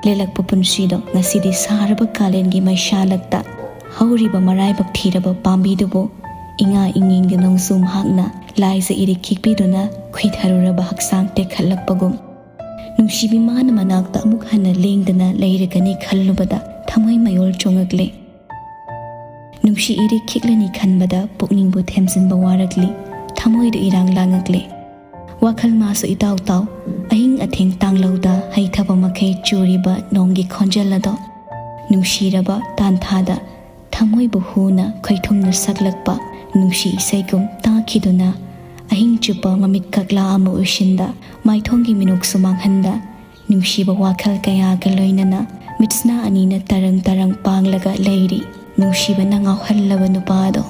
ꯂꯦꯜꯂꯛꯄ ꯄꯨꯟꯁꯤꯗꯣ ꯉꯁꯤꯗꯤ ꯁꯥꯔꯕ ꯀꯥꯂꯦꯟꯒꯤ ꯃꯩꯁꯥꯂꯛꯇ ꯍꯧꯔꯤꯕ ꯃꯔꯥꯏꯕꯛ ꯊꯤꯔꯕ ꯄꯥꯝꯕꯤꯗꯨꯕꯨ ꯏꯉꯥ ꯏꯉꯦꯟꯒꯤ ꯅꯣꯡꯖꯨ ꯃꯍꯥꯛꯅ ꯂꯥꯏꯖ ꯏꯔꯤꯛ ꯈꯤꯛꯄꯤꯗꯨꯅ ꯈꯨꯏꯊꯔꯨꯔꯕ ꯍꯛꯆꯥꯡ ꯇꯦꯛꯈꯠꯂꯛꯄꯒꯨꯝ꯫ ꯅꯨꯡꯁꯤꯕꯤ ꯃꯥꯅ ꯃꯅꯥꯛꯇ ꯑꯃꯨꯛ ꯍꯟꯅ ꯂꯦꯡꯗꯅ ꯂꯩꯔꯒꯅꯤ ꯈꯜꯂꯨꯕꯗ ꯊꯃꯣꯏ ꯃꯌꯣꯜ ꯆꯣꯡꯉꯛꯂꯦ꯫ ꯅꯨꯡꯁꯤ ꯏꯔꯤꯛ ꯈꯤꯛꯂꯅꯤ ꯈꯟꯕꯗ ꯄꯨꯛꯅꯤꯡꯕꯨ ꯊꯦꯝꯖꯤꯟꯕ ꯋꯥꯔꯛꯂꯤ꯫ ꯊꯃꯣꯏꯗꯨ ꯏꯔꯥꯡ ꯂꯥꯡꯉꯛꯂꯦ꯫ ꯋꯥꯈꯜ ꯃꯥꯁꯨ ꯏꯇꯥꯎ ꯇꯥꯎ꯫ ꯑꯍꯤꯡ ꯑꯊꯦꯡ ꯇꯥꯡꯂꯧꯗ ꯍꯩꯊꯕ ꯃꯈꯩ ꯆꯨꯔꯤꯕ ꯅꯣꯡꯒꯤ ꯈꯣꯟꯖꯦꯜ ꯑꯗꯣ ꯅꯨꯡꯁꯤꯔꯕ ꯇꯥꯟꯊꯥꯗ ꯊꯃꯣꯏꯕꯨ ꯍꯨꯅ ꯈꯣꯏꯊꯨꯝꯅ ꯁꯛꯂꯛꯄ ꯅꯨꯡꯁꯤ ꯏꯁꯩꯒꯨꯝ ꯇꯥꯈꯤꯗꯨꯅ ꯑꯍꯤꯡ ꯆꯨꯞꯄ ꯃꯃꯤꯠ ꯀꯛꯂꯥ ꯑꯃ ꯎꯏꯁꯤꯟꯗ ꯃꯥꯏꯊꯣꯡꯒꯤ ꯃꯤꯅꯣꯛꯁꯨ ꯃꯥꯡꯍꯟꯗ ꯅꯨꯡꯁꯤꯕ ꯋꯥꯈꯜ ꯀꯌꯥꯒ ꯂꯣꯏꯅꯅ ꯃꯤꯠꯁꯅꯥ ꯑꯅꯤꯅ ꯇꯔꯪ ꯇꯔꯪ ꯄꯥꯡꯂꯒ ꯂꯩꯔꯤ ꯅꯨꯡꯁꯤꯕꯅ ꯉꯥꯎꯍꯜꯂꯕ ꯅꯨꯄꯥꯗꯣ꯫